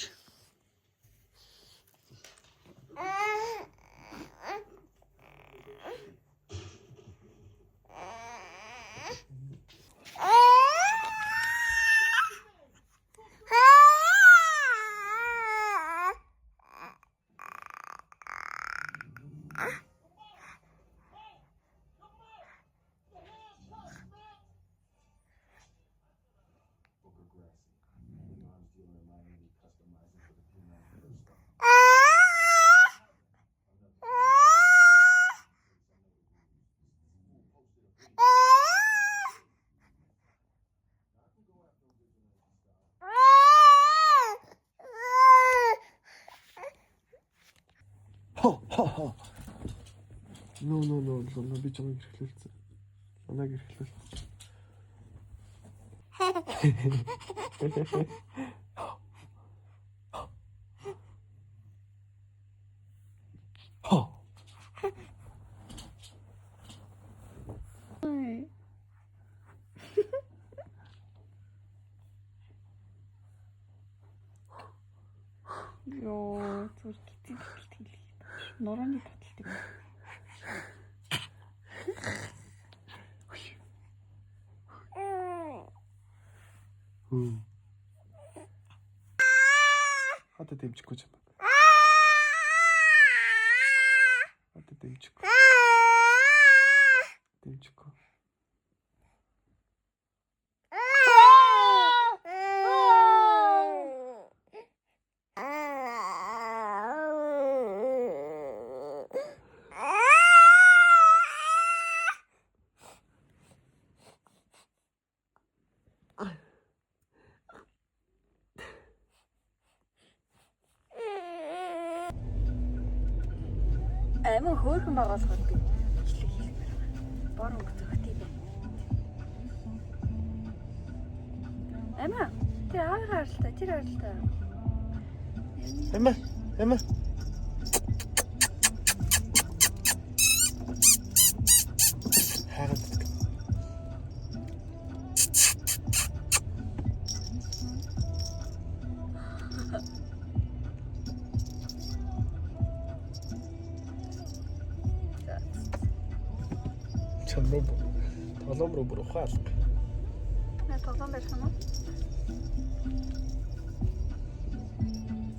Хо хо хо. No no no no би чамайг эрхлүүлсэн. Лунаг эрхлүүлсэн. Хо. Йоо, зүр гизэг хэлэх. Нурууны таталт юм. Хүү. Одоо дэмжихгүй чамайг. Одоо дэмжихгүй. Дэмжихгүй. Амин хөөрхөн байгаа болохоор би бичлэг хийх байна. Бор өнгө зөгтэй байна. Амин тэр аавынхаа харалтай, тэр харалтай. Эмээ, эмээ. Хайгаад идэх. Чам руу толом руу бүр ухаалга. Нэ тоглоом барих юм уу?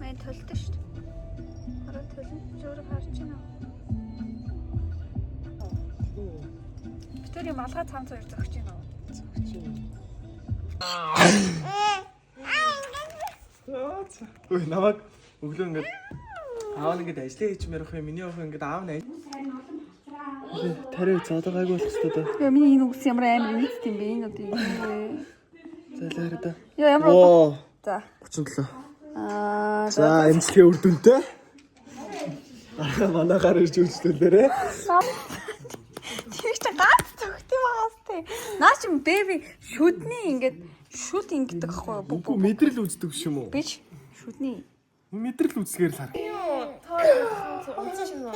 Мэн төлдөг шүү дээ. Хараа төлн чи өөрөө харж байна уу? Битүүр юм алгаа цамц хоёр зөгч байна уу? Үй намайг өглөө ингээд аав нь ингээд ажиллаа хийж мэрэх юм. Миний охин ингээд аав нь тариу зодоо гайгүй болох хэвээр даа. Яа миний энэ үс ямар амар нийт юм бэ? Энэ одоо юу вэ? Зайлаараа да. Яа ямар одоо. Оо За. 37. Аа За эмчилгээ үр дүнтэй. Манай гар ирж үйлчлүүлээрэ. Тэр чинь ганц зөгтэй байгаас тээ. Наа чин бэби шүдний ингээд шүд ингэдэг ахгүй юу? Үгүй мэдрэл үздэг биш юм уу? Бич шүдний. Мэдрэл үзсгээр л хар. Юу тоо унтчихно.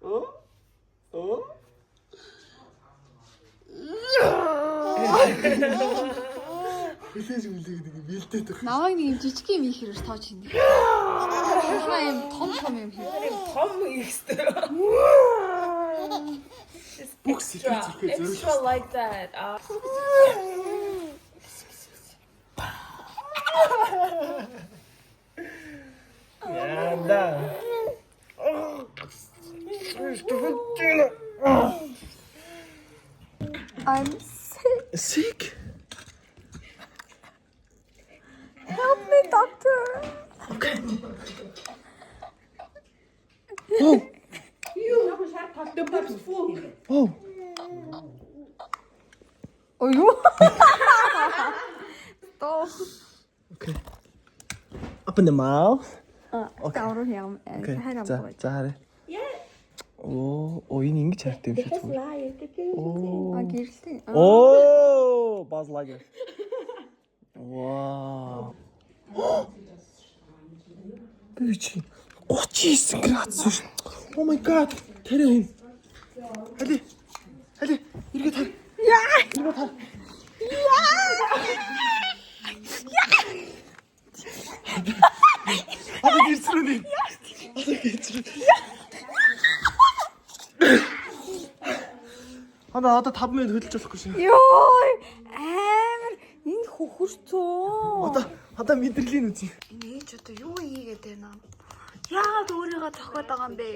Оо? Оо? Хүлээж хүлээгээд ингэ бэлдээд байх. Намайг нэг юм жижиг юм их хэрэг тооч хийнэ. Хаа юм том том юм хий. Том их хэвээр. Бүх сэтгэл зүрхээ Extra зориулах. like that. Аа. Яанда. I'm sick. Sick. Help me doctor. Oh. The boob's full. Oh. Ой юу? Стop. Okay. Open the mouth. Okay. Аврал юм. Okay. Хайр За, амгүй. за харъя. Оо, оо энэ ингэж хартай юм шиг зүгээр. Оо. А гэрэлтэй. Оо, Buzz Lightyear. Вау. Би чи 39 градус шүү. Oh my god. Тэр юм. Хали. Хали. Эргээд хар. Яа. Эргээд хар. Яа. Одоо гэрцрүү нэ. Одоо гэрцрүү. Одоо одоо 5 минут хөдөлж болохгүй шүү. Йой! Амар энэ хөхөрцөө. Одоо одоо мэдрэлийн үзье. Энэ ээж одоо юу хийгээд байна? Яагаад өөрийгөө зохиод байгаа юм бэ?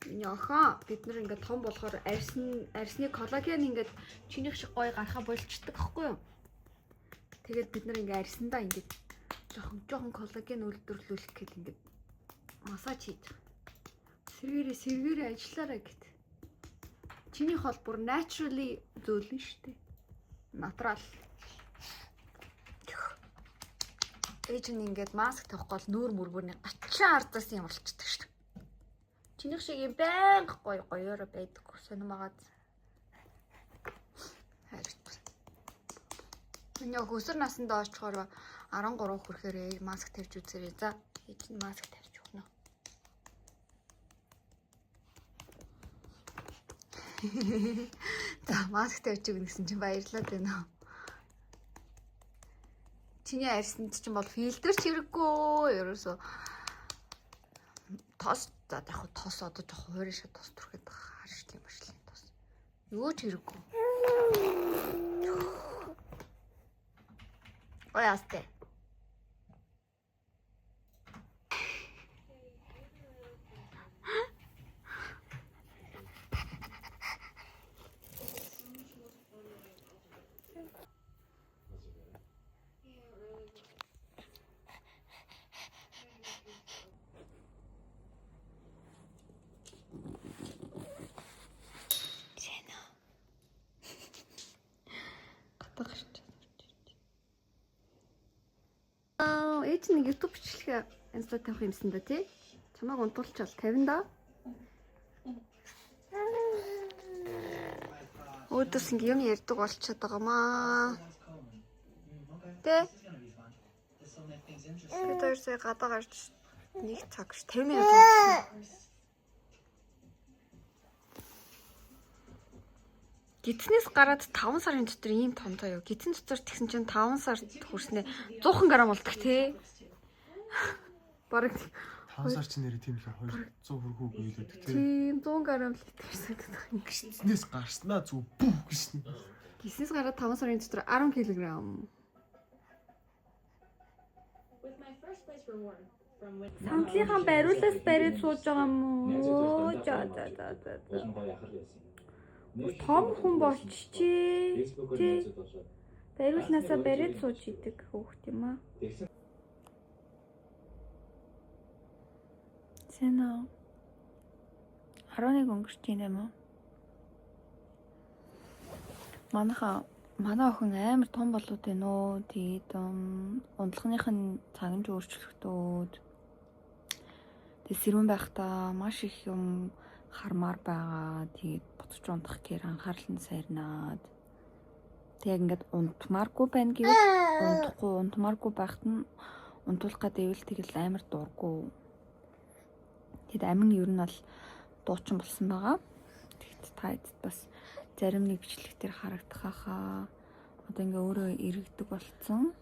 Миний охин бид нар ингээд том болохоор арьсны арьсны коллаген ингээд чинийх шиг гоё гарахаа болчдөг байхгүй юу? Тэгээд бид нар ингээд арьсандаа ингээд жоохон жоохон коллаген үйлдвэрлүүлэх гээд ингээд массаж хийж байгаа. Сэргээрээ сэргээрээ ажиллаарай гэт. Чинийх бол бүр naturally зүйл нь шүү дээ. Натурал. Ээж нь ингээд маск тавихгүй бол нүүр мөрбөрний гачин ардаас юм болчдөг шүү дээ. Чинийх шиг юм байнга гоё гоёор байдаг. Сонирмагаад. Хайртай. Миний өх өсвөр наснд очихоор 13 хүрэхээр маск тавьж үзээрэй. За, ээж нь маск тавьж өгнө. За, маск тавьж өгнө гэсэн чинь баярлалаа байна. Чиний арьсанд чинь бол фильтр ч хэрэггүй. Ерөөсөө тос за яг хуу тос одоо жоох хуурай шиг тос түрхэд байгаа харшлын маршлын тос. Юу ч хэрэггүй. Ой асте. Сэнэ. Гадаа гарч. Аа, ээж нэг YouTube бичлэгээ инста тавих юмсан да тий. Чамайг унтуулчаал 50 да. Өөдөөс ингэ юм ярьдаг болчиход байгаа маа. Тэ? Бид хоёр сая гадаа гарч нэг цаг ш 50 минут унтсан. Гидснээс гараад 5 сарын дотор ийм том заяа. Гидсэн дотор тэгсэн чинь 5 сард хүрснээ 100 г болдог тий. Бараг 5 сар чи нэрээ тийм л 200 хүрхүү гэлээдэг тий. тийм 100 г л идэх гэсэн. Гиснээс гарснаа зүг бүх гисэн. Гиснээс гараад 5 сарын дотор 10 кг. Самтлынхаа бариулаас бариад сууж байгаа юм уу? За за за за. Том хүн болчихжээ. Тий. Бариулнаасаа бариад сууж идэг хөөхт юм аа. Сайн уу? 11 өнгөрч байна юм уу? Манайха манай охин амар том болоод байна уу? Тэгээд унтлагынх нь цаг нь ч өөрчлөгдөөд. Тэгээд сэрүүн байхдаа маш их юм хармаар байгаа. Тэгээд буцаж унтах гэхээр анхаарал нь сайрнаад. Тэг яг ингээд унтмааргүй байна гэвэл унтахгүй, унтмааргүй байхад нь унтуулах гэдэг тэгэл амар дургүй. Тэгэд амин ер нь бол дуучин болсон байгаа. Тэгэхэд та эцэд бас зарим нэг бичлэг дээр харагдах хаа. Одоо ингээ өөрөө эргэдэг болцсон.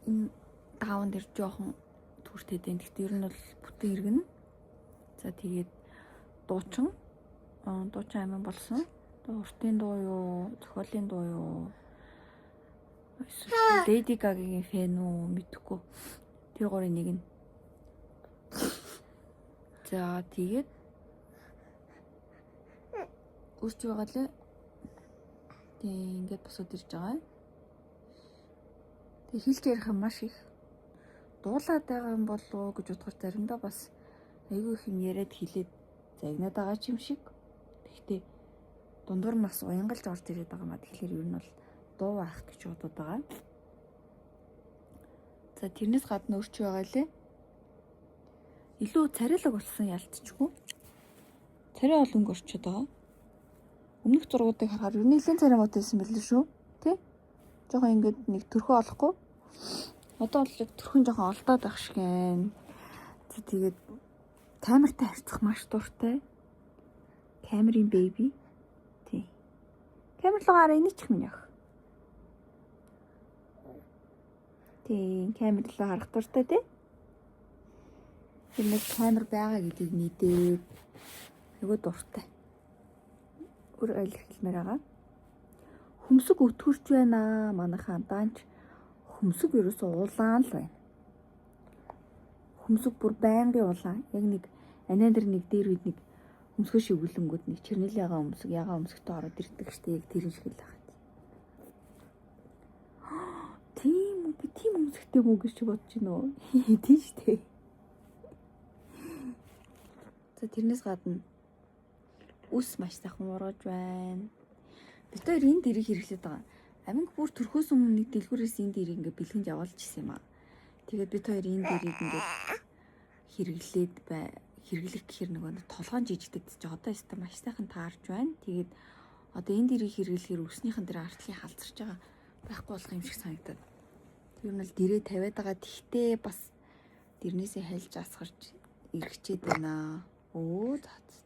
Энэ даавн дээр жоохон түүртэй дээ. Гэхдээ ер нь бол бүтэн эргэнэ. За тэгээд дуучин дуучин амин болсон. Уртын дуу юу, зохиолын дуу юу? Эсвэл Lady Gaga-гийн фэн үү мэдэхгүй. Тэр гурын нэг нь. За тэгээд үрч байгаа лээ. Тэг ингээд босоод ирж байгаа. Тэг хэлж ярих юм маш их. Дуулаад байгаа юм болов уу гэж бодохоор заримдаа бас айгүй их юм яриад хэлээд загнаад байгаа ч юм шиг. Тэгтээ дундуур нь бас уянгалж орж ирээд байгаа маа. Тэгэхээр ер нь бол дуу байх гэж бодод байгаа. За тэрнээс гадна өрч байгаа лээ. Илүү царайлаг болсон ялцчихгүй. Царай бол өнгө орчод байгаа. Өмнөх зургуудыг харахаар ер нь нэлээд царай мод байсан байл шүү. Тэ? Жохон ингээд нэг төрхөө олохгүй. Одоо бол яг төрхөн жохон олдоод байх шиг байна. За тэгээд камертай харьцах маш дуртай. Камерын baby. Тий. Камер руу гараа инээчих минь явах. Тий, камер руу харах дуртай тий. Тэр нэг камер байгаа гэдгийг мэдээд айгүй дуртай. Өөр илэрхийлмээр байгаа. Хөмсөг өтгөрч байна. Манайхаа даанч хөмсөг ерөөсөө улаан л байна. Хөмсөг бүр байнгын улаан. Яг нэг анаа дээр нэг дээр үед нэг хөмсгөө шивгэлэнгүүд нэг чернил ягаан өмсөг, ягаан өмсөгтэй ороод ирдэг штэ яг тэр шиг л байна. Тийм үү? Би тийм өмсөгтэй мүү гэж бодож байна уу? Тийм штэ. За тэрнээс гадна үс маш сайхан ургаж байна. Бид хоёр энэ дэрийг хэрэглээд байгаа. Аминг бүр төрхөөс өмнө нэг дэлгүүрээс энэ дэрийг ингээ бэлгэнд явуулж исэн юм аа. Тэгээд бид хоёр энэ дэрийг ингээ хэрэглээд бай хэрэглэх гэхээр нөгөө нэг толгойн жижигдэд чи одоо өстө маш сайхан таарч байна. Тэгээд Одоо энэ дэрийг хэрэглэхээр үснийхэн дээр артлын халзарч байгаа байхгүй болох юм шиг санагдаад. Тэр нь л дэрээ тавиад байгаа. Тэгтээ бас дэрнээсээ хальж асгарч эргэчээд байна. Өө за. За.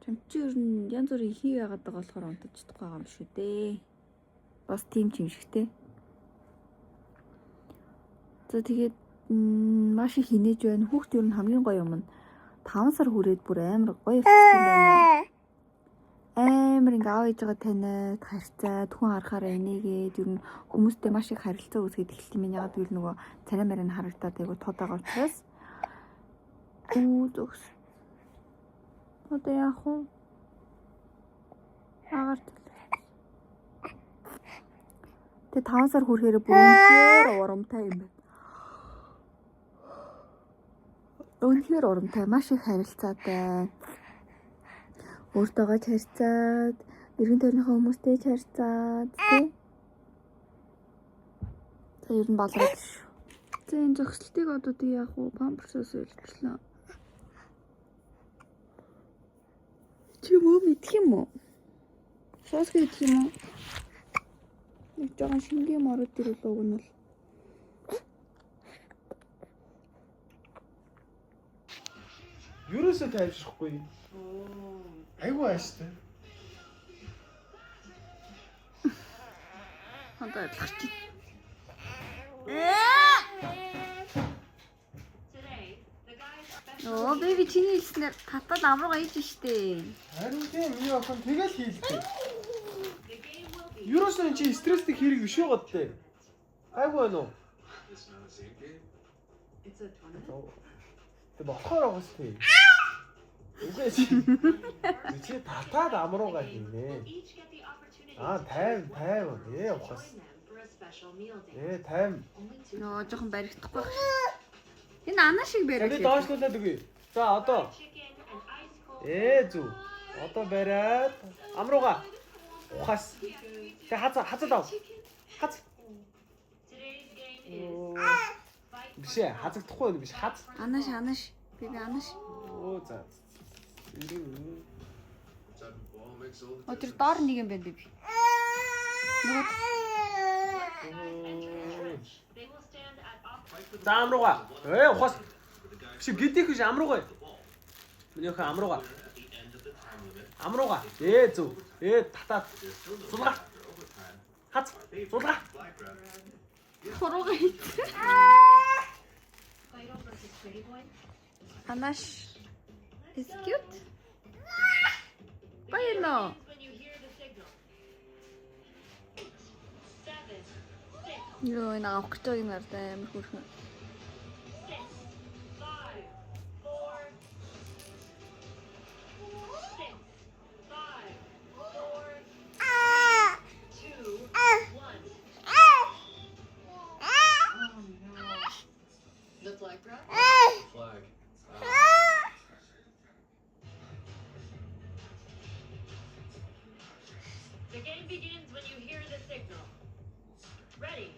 Чам чи ер нь янз бүрийн хий байгаад байгаа болохоор унтаж чадахгүй байгаа юм шүү дээ. Бас тийм ч юм шигтэй. За тэгээд маш их инээж байна. Хүүхд ер нь хамгийн гоё юм нь 5 сар хүрээд бүр амар гоё явчихсан юм байна. Амар ингээ аав ээжигээ таниад харьцаад хүн харахаараа инээгээд ер нь хүмүүстэй маш их харилцаа үүсгээд эхэлт юм. Ягаад гэвэл нөгөө царай марай нь харагдаад айгу тод байгаа учраас. Үү зүгс. Одоо яах вэ? Агаар Тэгээ 5 сар хүрэхээр бүр үнэхээр урамтай юм байна. Үнэхээр урамтай, маш их харилцаатай. Өөртөөгөө ч харьцаад, эргэн тойрныхоо хүмүүстэй ч харьцаад, тий. За ер нь балраад шүү. За энэ зогсолтыг одоо тий яах вэ? Памперсоос үйлчлээ. Чи мөө идэх юм уу? Соос идэх юм уу? Нэг жоохон шингийн мород ирвэл уг нь бол. Ерөөсөө тайвшрахгүй. Айгуу ааштай. Одоо ойлгох чи. Оо, baby чиний хэлснээр татад амруу ээж штэ. Харин тийм миний охин тэгэл хийлтэй. Ерөөсөө энэ чи стресстэй хэрэг биш үү годлээ. Айгуу байна уу? Тэг болохоор байгаа шүү дээ. Үгүй чи. Чи татаад амруугаа хийнэ. Аа 50 50 ухаас. 50. Нөө жоохон баригдахгүй байх шүү. Энэ ана шиг За би баригдах. доошлуулад өгье. За одоо. Зүг. Одоо бариад амруугаа. Ухаас. Тэг хазаа хазаад ав. Хаз. Биш ээ, хазагдахгүй байна биш хаз. Анаш анаш. Baby анаш. Оо за. Ирэн. Оо тэр доор нэг юм байна baby. Нөгөө За амруугаа. Ухаас. Биш гидих биш амруугаа. Миний охин амруугаа. Амруугаа. Зүг. Татаад. Сулгаа. Хаз. Сулгаа. хурууга хийсэн. Анаш is cute. Баяно. Йоо энэ авах гэж байгааг нь хардаа амар хөөрхөн. Flag. The game begins when you hear the signal. Ready?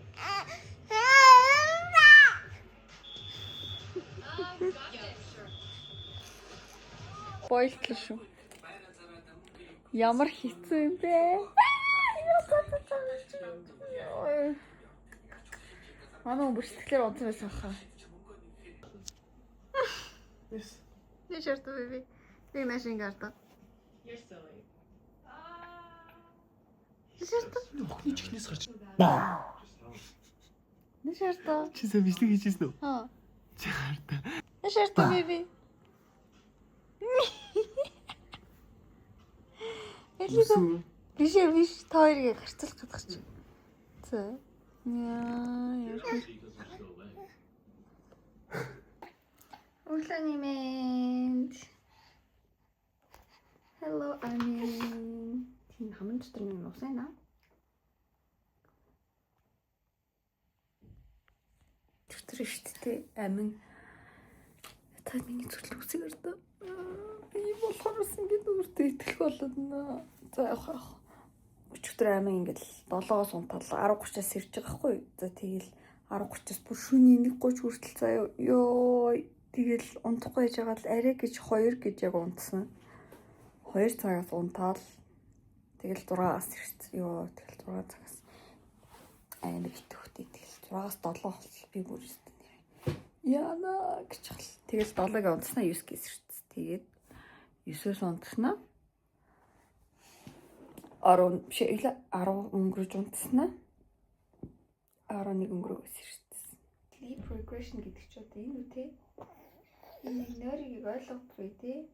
Бойлтлоо шүү. Ямар хэцүү юм бэ? Манай хүн бүрсгэлээр унтсан байсан баха. Yes. Би шартаа baby. Би маш ингэ ардаа. You're silly. Би шартаа. Охины чихнээс гарч. Би шартаа. Чи сайн бичлэг хийжсэн үү? Аа. Чи хартаа. Би шартаа baby. Элиго. Биш ээ биш та хоёрыг харцуулах гэдэг чи. За. Яа, яа. Өглөөний мэнд. Hello, Amin. Тийм хаман дотор нэг нус байна. Тэр шүү дээ. Амин. Та миний зүрх үсэг өрдөө. Би болохоор бас ингэж өөртөө итгэх болоод наа. За явах явах. Өчигдөр амин ингээл 7-оос унтаал 10:30-аас ирж байгаа хгүй. За тэгэл 10:30-аас бүр шөнийн 1:30 хүртэл заяа ёо тэгэл унтахгүй яж байгаа л арай гэж 2 гэж яг унтсан. 2 цагаас унтаал Тэгэл 6-аас ирсэн. Йоо, тэгэл 6 цагаас амар итгэвтэй. Тэгэл 6-аас 7 болтол би бүр өстө нэр. Яна гэж хал. Тэгэл 7-ыг унтснаа 9 гис ирсэн. Тэгээд 9-өөс унтснаа 10 биш ээ 10 өнгөрөж унтснаа 11 өнгөрөөгөөс ирсэн. Sleep regression гэдэг чи одоо энэ үү те? Энэ нэг нойрыг ойлгохгүй те.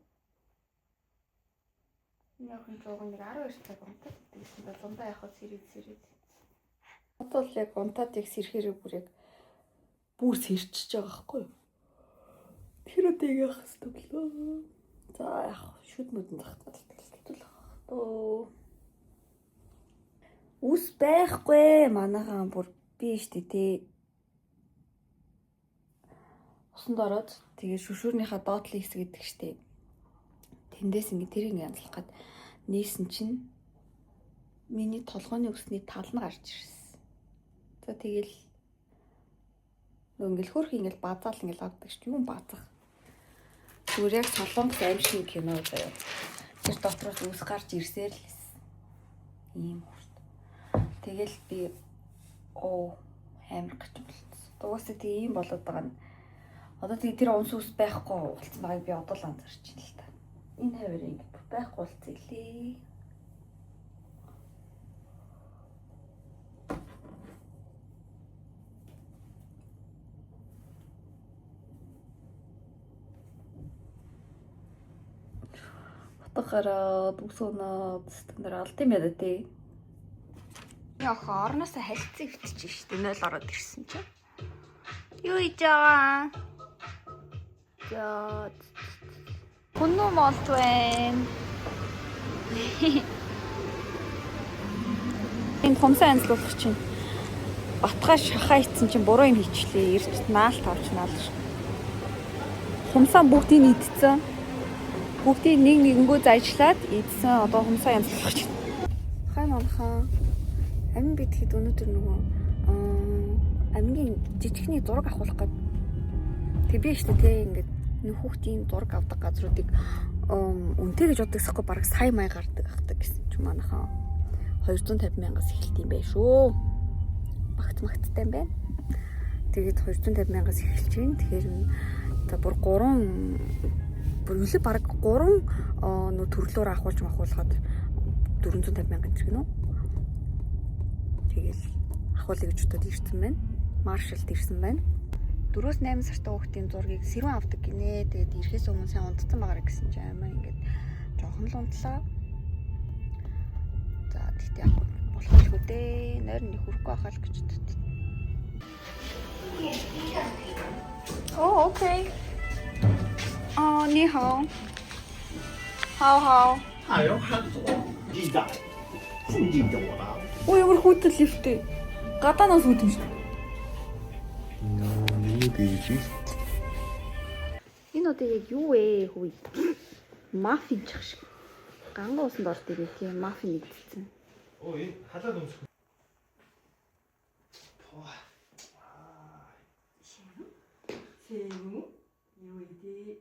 Энэ охин жууг нэг 12 цаг унтаад идэгсэн ба зундаа явах сэрээд сэрээд. Одоо л яг унтаад яг сэрхээрээ бүр яг бүр сэрчиж байгаа байхгүй юу? Тэр одоо яг явах хэрэгтэй болоо. За яг шүд мүдэн захтал тэгэл ах тоо. Үс байхгүй манайхан бүр би штэ тий. Усанд ороод тэгээ шүшүүрнийхаа доотлын хэсэг гэдэг штэ. Тэндээс ингээ тэр ингээ янзлах гад нээсэн чинь миний толгойн үсний тал нь гарч ирсэн. За тэгэл нөгөө ингээл хөөх ингээл базаал ингээл авдаг шүү. Юм базах. Зүгээр яг солонгос аим шиг кино заяа. Тэр дотроос үс гарч ирсээр л байсан. Ийм хурд. Тэгэл би оо амар гач болцсон. Угаасаа тэг ийм болоод байгаа нь. Одоо тэг тэр унс ус байхгүй болцсон байгааг би одоо л анзаарч байна л та. Энэ хавар ингэ байхгүй болцсон илээ. Утга гараад ус унаад стандар алд юм яда тий. Яхаа орноосоо халицсан өвтөж штэ 0 ороод ирсэн чинь. Юу хийж байгаа? За. Хүннүү молж байна. Энэ хумсаа анзлуулах чинь батгаа шахаа ицсэн чинь буруу юм хийчлээ. Ирч наалт авч наал. Хумсаа бүгдийг нь идсэн. Бүгдийг нэг нэгэнгүү заяжлаад идсэн. Одоо хумсаа янзлуулах чинь. Хай манхан. Амин битгэд өнөөдөр нөгөө амингийн жижигхний зураг авахулах гээд тэг би штэ тий ингээд нөх хүүхдийн зураг авдаг газруудыг үнэтэй гэж боддогсохгүй бараг сая мая гардаг ахдаг гэсэн чи манайхан 250 мянгаас эхэлт юм байх шүү. Багт магттай юм байна. Тэгээд 250 мянгаас эхэлж байна. Тэгэхээр за бүр 3 бүр үлээ бараг 3 нөө төрлөөр авахулж махуулахад 450 мянга энэ гэнэ үү? Тэгэл ахуулъя гэж бодоод ирсэн байна. Маршалд ирсэн байна. 4-8 сартай хүүхдийн зургийг сэрүүн авдаг гинэ. Тэгээд ирэхээс өмнө сайн унтсан байгаарэ гэсэн чинь амаа ингээд жоохон л унтлаа. За тэгтээ яг болох л хүү дээ. Нойр нь хүрэхгүй байхаа л гэж боддоо. Оо, окей. 哦，你好。好好。 还有很多，你在附近的我吧。 Ой, ямар хүүтэл лифтээ. Гадаанаас үүд юм шиг. Юу гэж Энэ одоо яг юу вэ хүү? Маффин чих шиг. Ганган усанд орд ирээ тийм маффин идсэн. Оо энэ халаад өмсөх. Сэмүү юу идэ?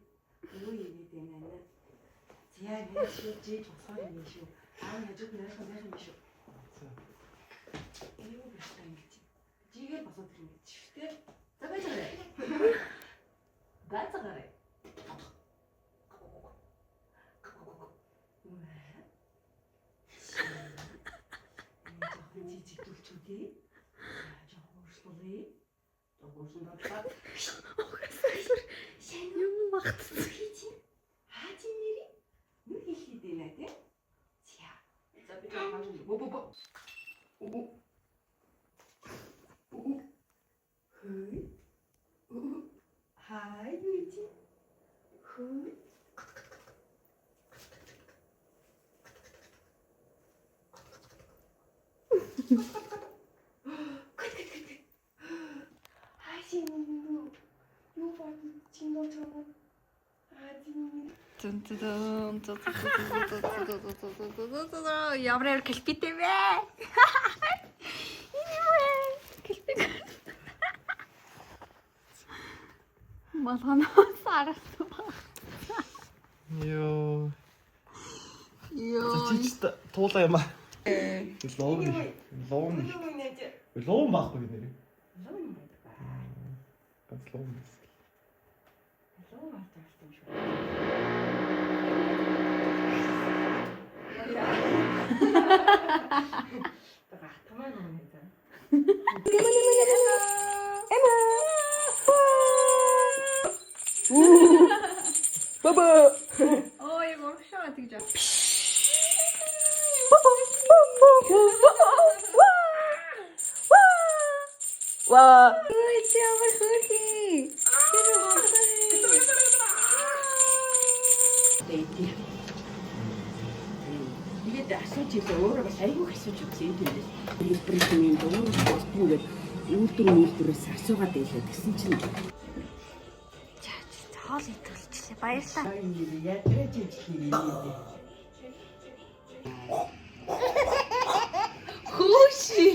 Юу игээд байна аа? Зя нэг шүү жиж босоор юм шүү. Аа яжиг найхан найхан юм шүү. Юу гэж та ингэж. Жигээр босоод ирнэ гэж шүү дээ. За байцаарай. Байцаарай. Жоохон жижигдүүлчүүдээ. Жоохон өөрчлөлөө. Жоохон өөрчлөлөө. Юм багтсан. Хаачин нэрээ нүх хэлээд байна тий. За. За би жоохон бо бо бо. Бо. Бо. Хөө. Хай юу чи? Хөө. Хаачин юу бод чинь нөө чамаа. Дүн дүн дүн дүн дүн дүн дүн дүн. Ямар ямар клиптэй вэ? Энэ юу вэ? Клиптэй. Малганаас аргасан баг. Йоо. Йоо. За чи ч туулаа юм аа. Луун. Луун. Луун байхгүй нэрээ. Луун байдаг ба. Ганц луун. Луун авч байгаа юм шүү. Гатмаа нүг заа. Оо яг урагшаа тэгж аа. Ва. Ой, чи ямар хөөрхий. Тэр Дэйти. Тэгээд асууж илээ өөрөө бас айгүй их асууж үзсэн юм тэндээс. Хэлбэрийн юм өөрөө болтгүй гээд үйлдвэр үйлдвэрээс асуугаад байлаа гэсэн чинь За хоол идүүлчихлээ. Баярлалаа. ядраж ижлээ юм. Хүүши.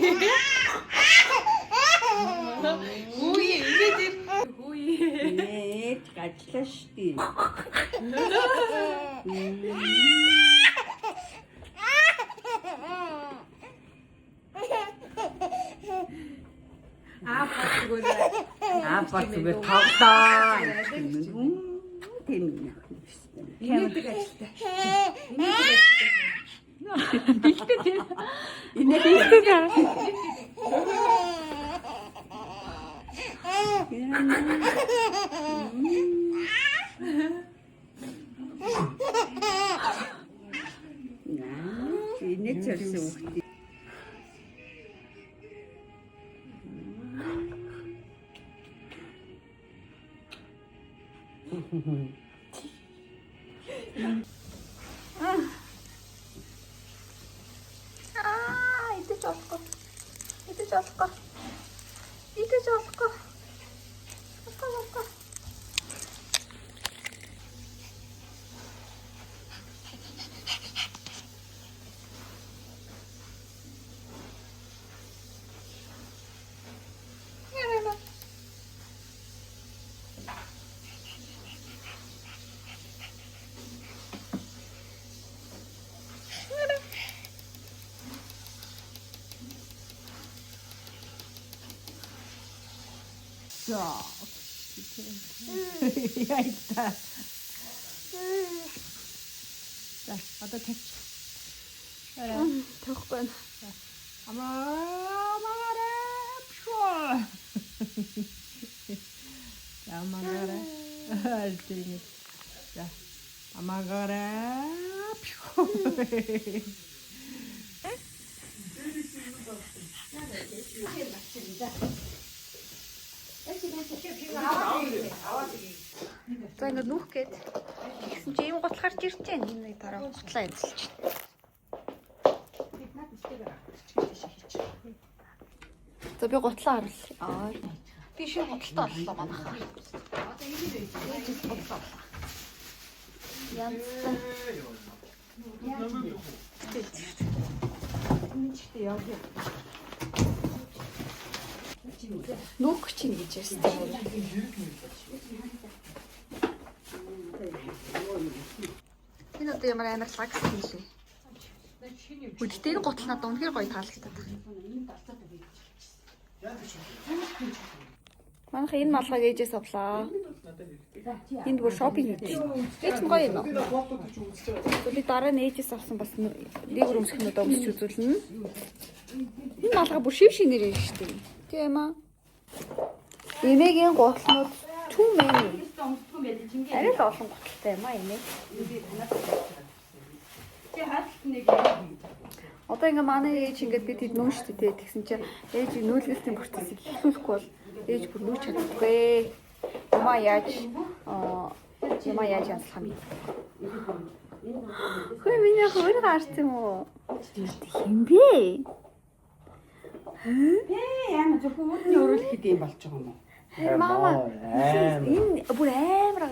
Хүүе ингээд ир. Хүүе. Нээж гажлаа штий. Аа зүгээр. Аа ба зүгээр тоглоо. Тийм юм. Инээдэг ажилтай. Инээдэг ажилтай. Бэлтэй тийм. Инээдэг. Инээ цэрсэн хүүхдээ. Аа, идэж болохгүй. Идэж болохгүй. Идэж болохгүй. Болохгүй болохгүй. За одоо тавьчих. Тавихгүй байна. Амаараа пшоо. За амаараа. Тийм. За амаараа пшоо. За ингээд нүүх гээд тэгсэн чи ийм гутал гарч ирж байна. Энэ нэг дараа гутлаа янзлж байна. За би гутлаа харуулъя. Аа. Би шинэ гуталтай боллоо манайхаа. Одоо энэ гутлаа боллоо. Янзтай. Нүүх чинь гэж ярьсан юм. Энэ одоо ямар амар лакс юм лээ. Үдтэй энэ гутал надад үнэхээр гоё таалагдаад байна. Манайха энэ малгайг ээжээс авлаа. Энд бүр шопинг хийж байна. Ээж нь гоё юм уу? Би дараа нь ээжээс авсан бас нэг өмсгнүүд өмсч үзүүлнэ. Энэ малгай бүр шив шинээр юм шүү дээ. Тийм аа. Эмээгийн гутлнууд too many. Арай л олон гуталтай юм аа эмээ. Одоо ингээ манай ээж ингээд бид хэд нүүн шүү дээ. Тэгсэн чинь ээж нүүлгэлтийн процессыг эхлүүлэхгүй бол ээж бүр нүүж чаддаггүй. Юмаа яаж юмаа яаж янзлах юм бэ? Хөөе миний ах өөрөө гарсан юм уу? Хин бэ? Ээ яна зөвхөн үүдний өрөөл хэд юм болж байгаа юм уу? Мама. Энэ бүр амар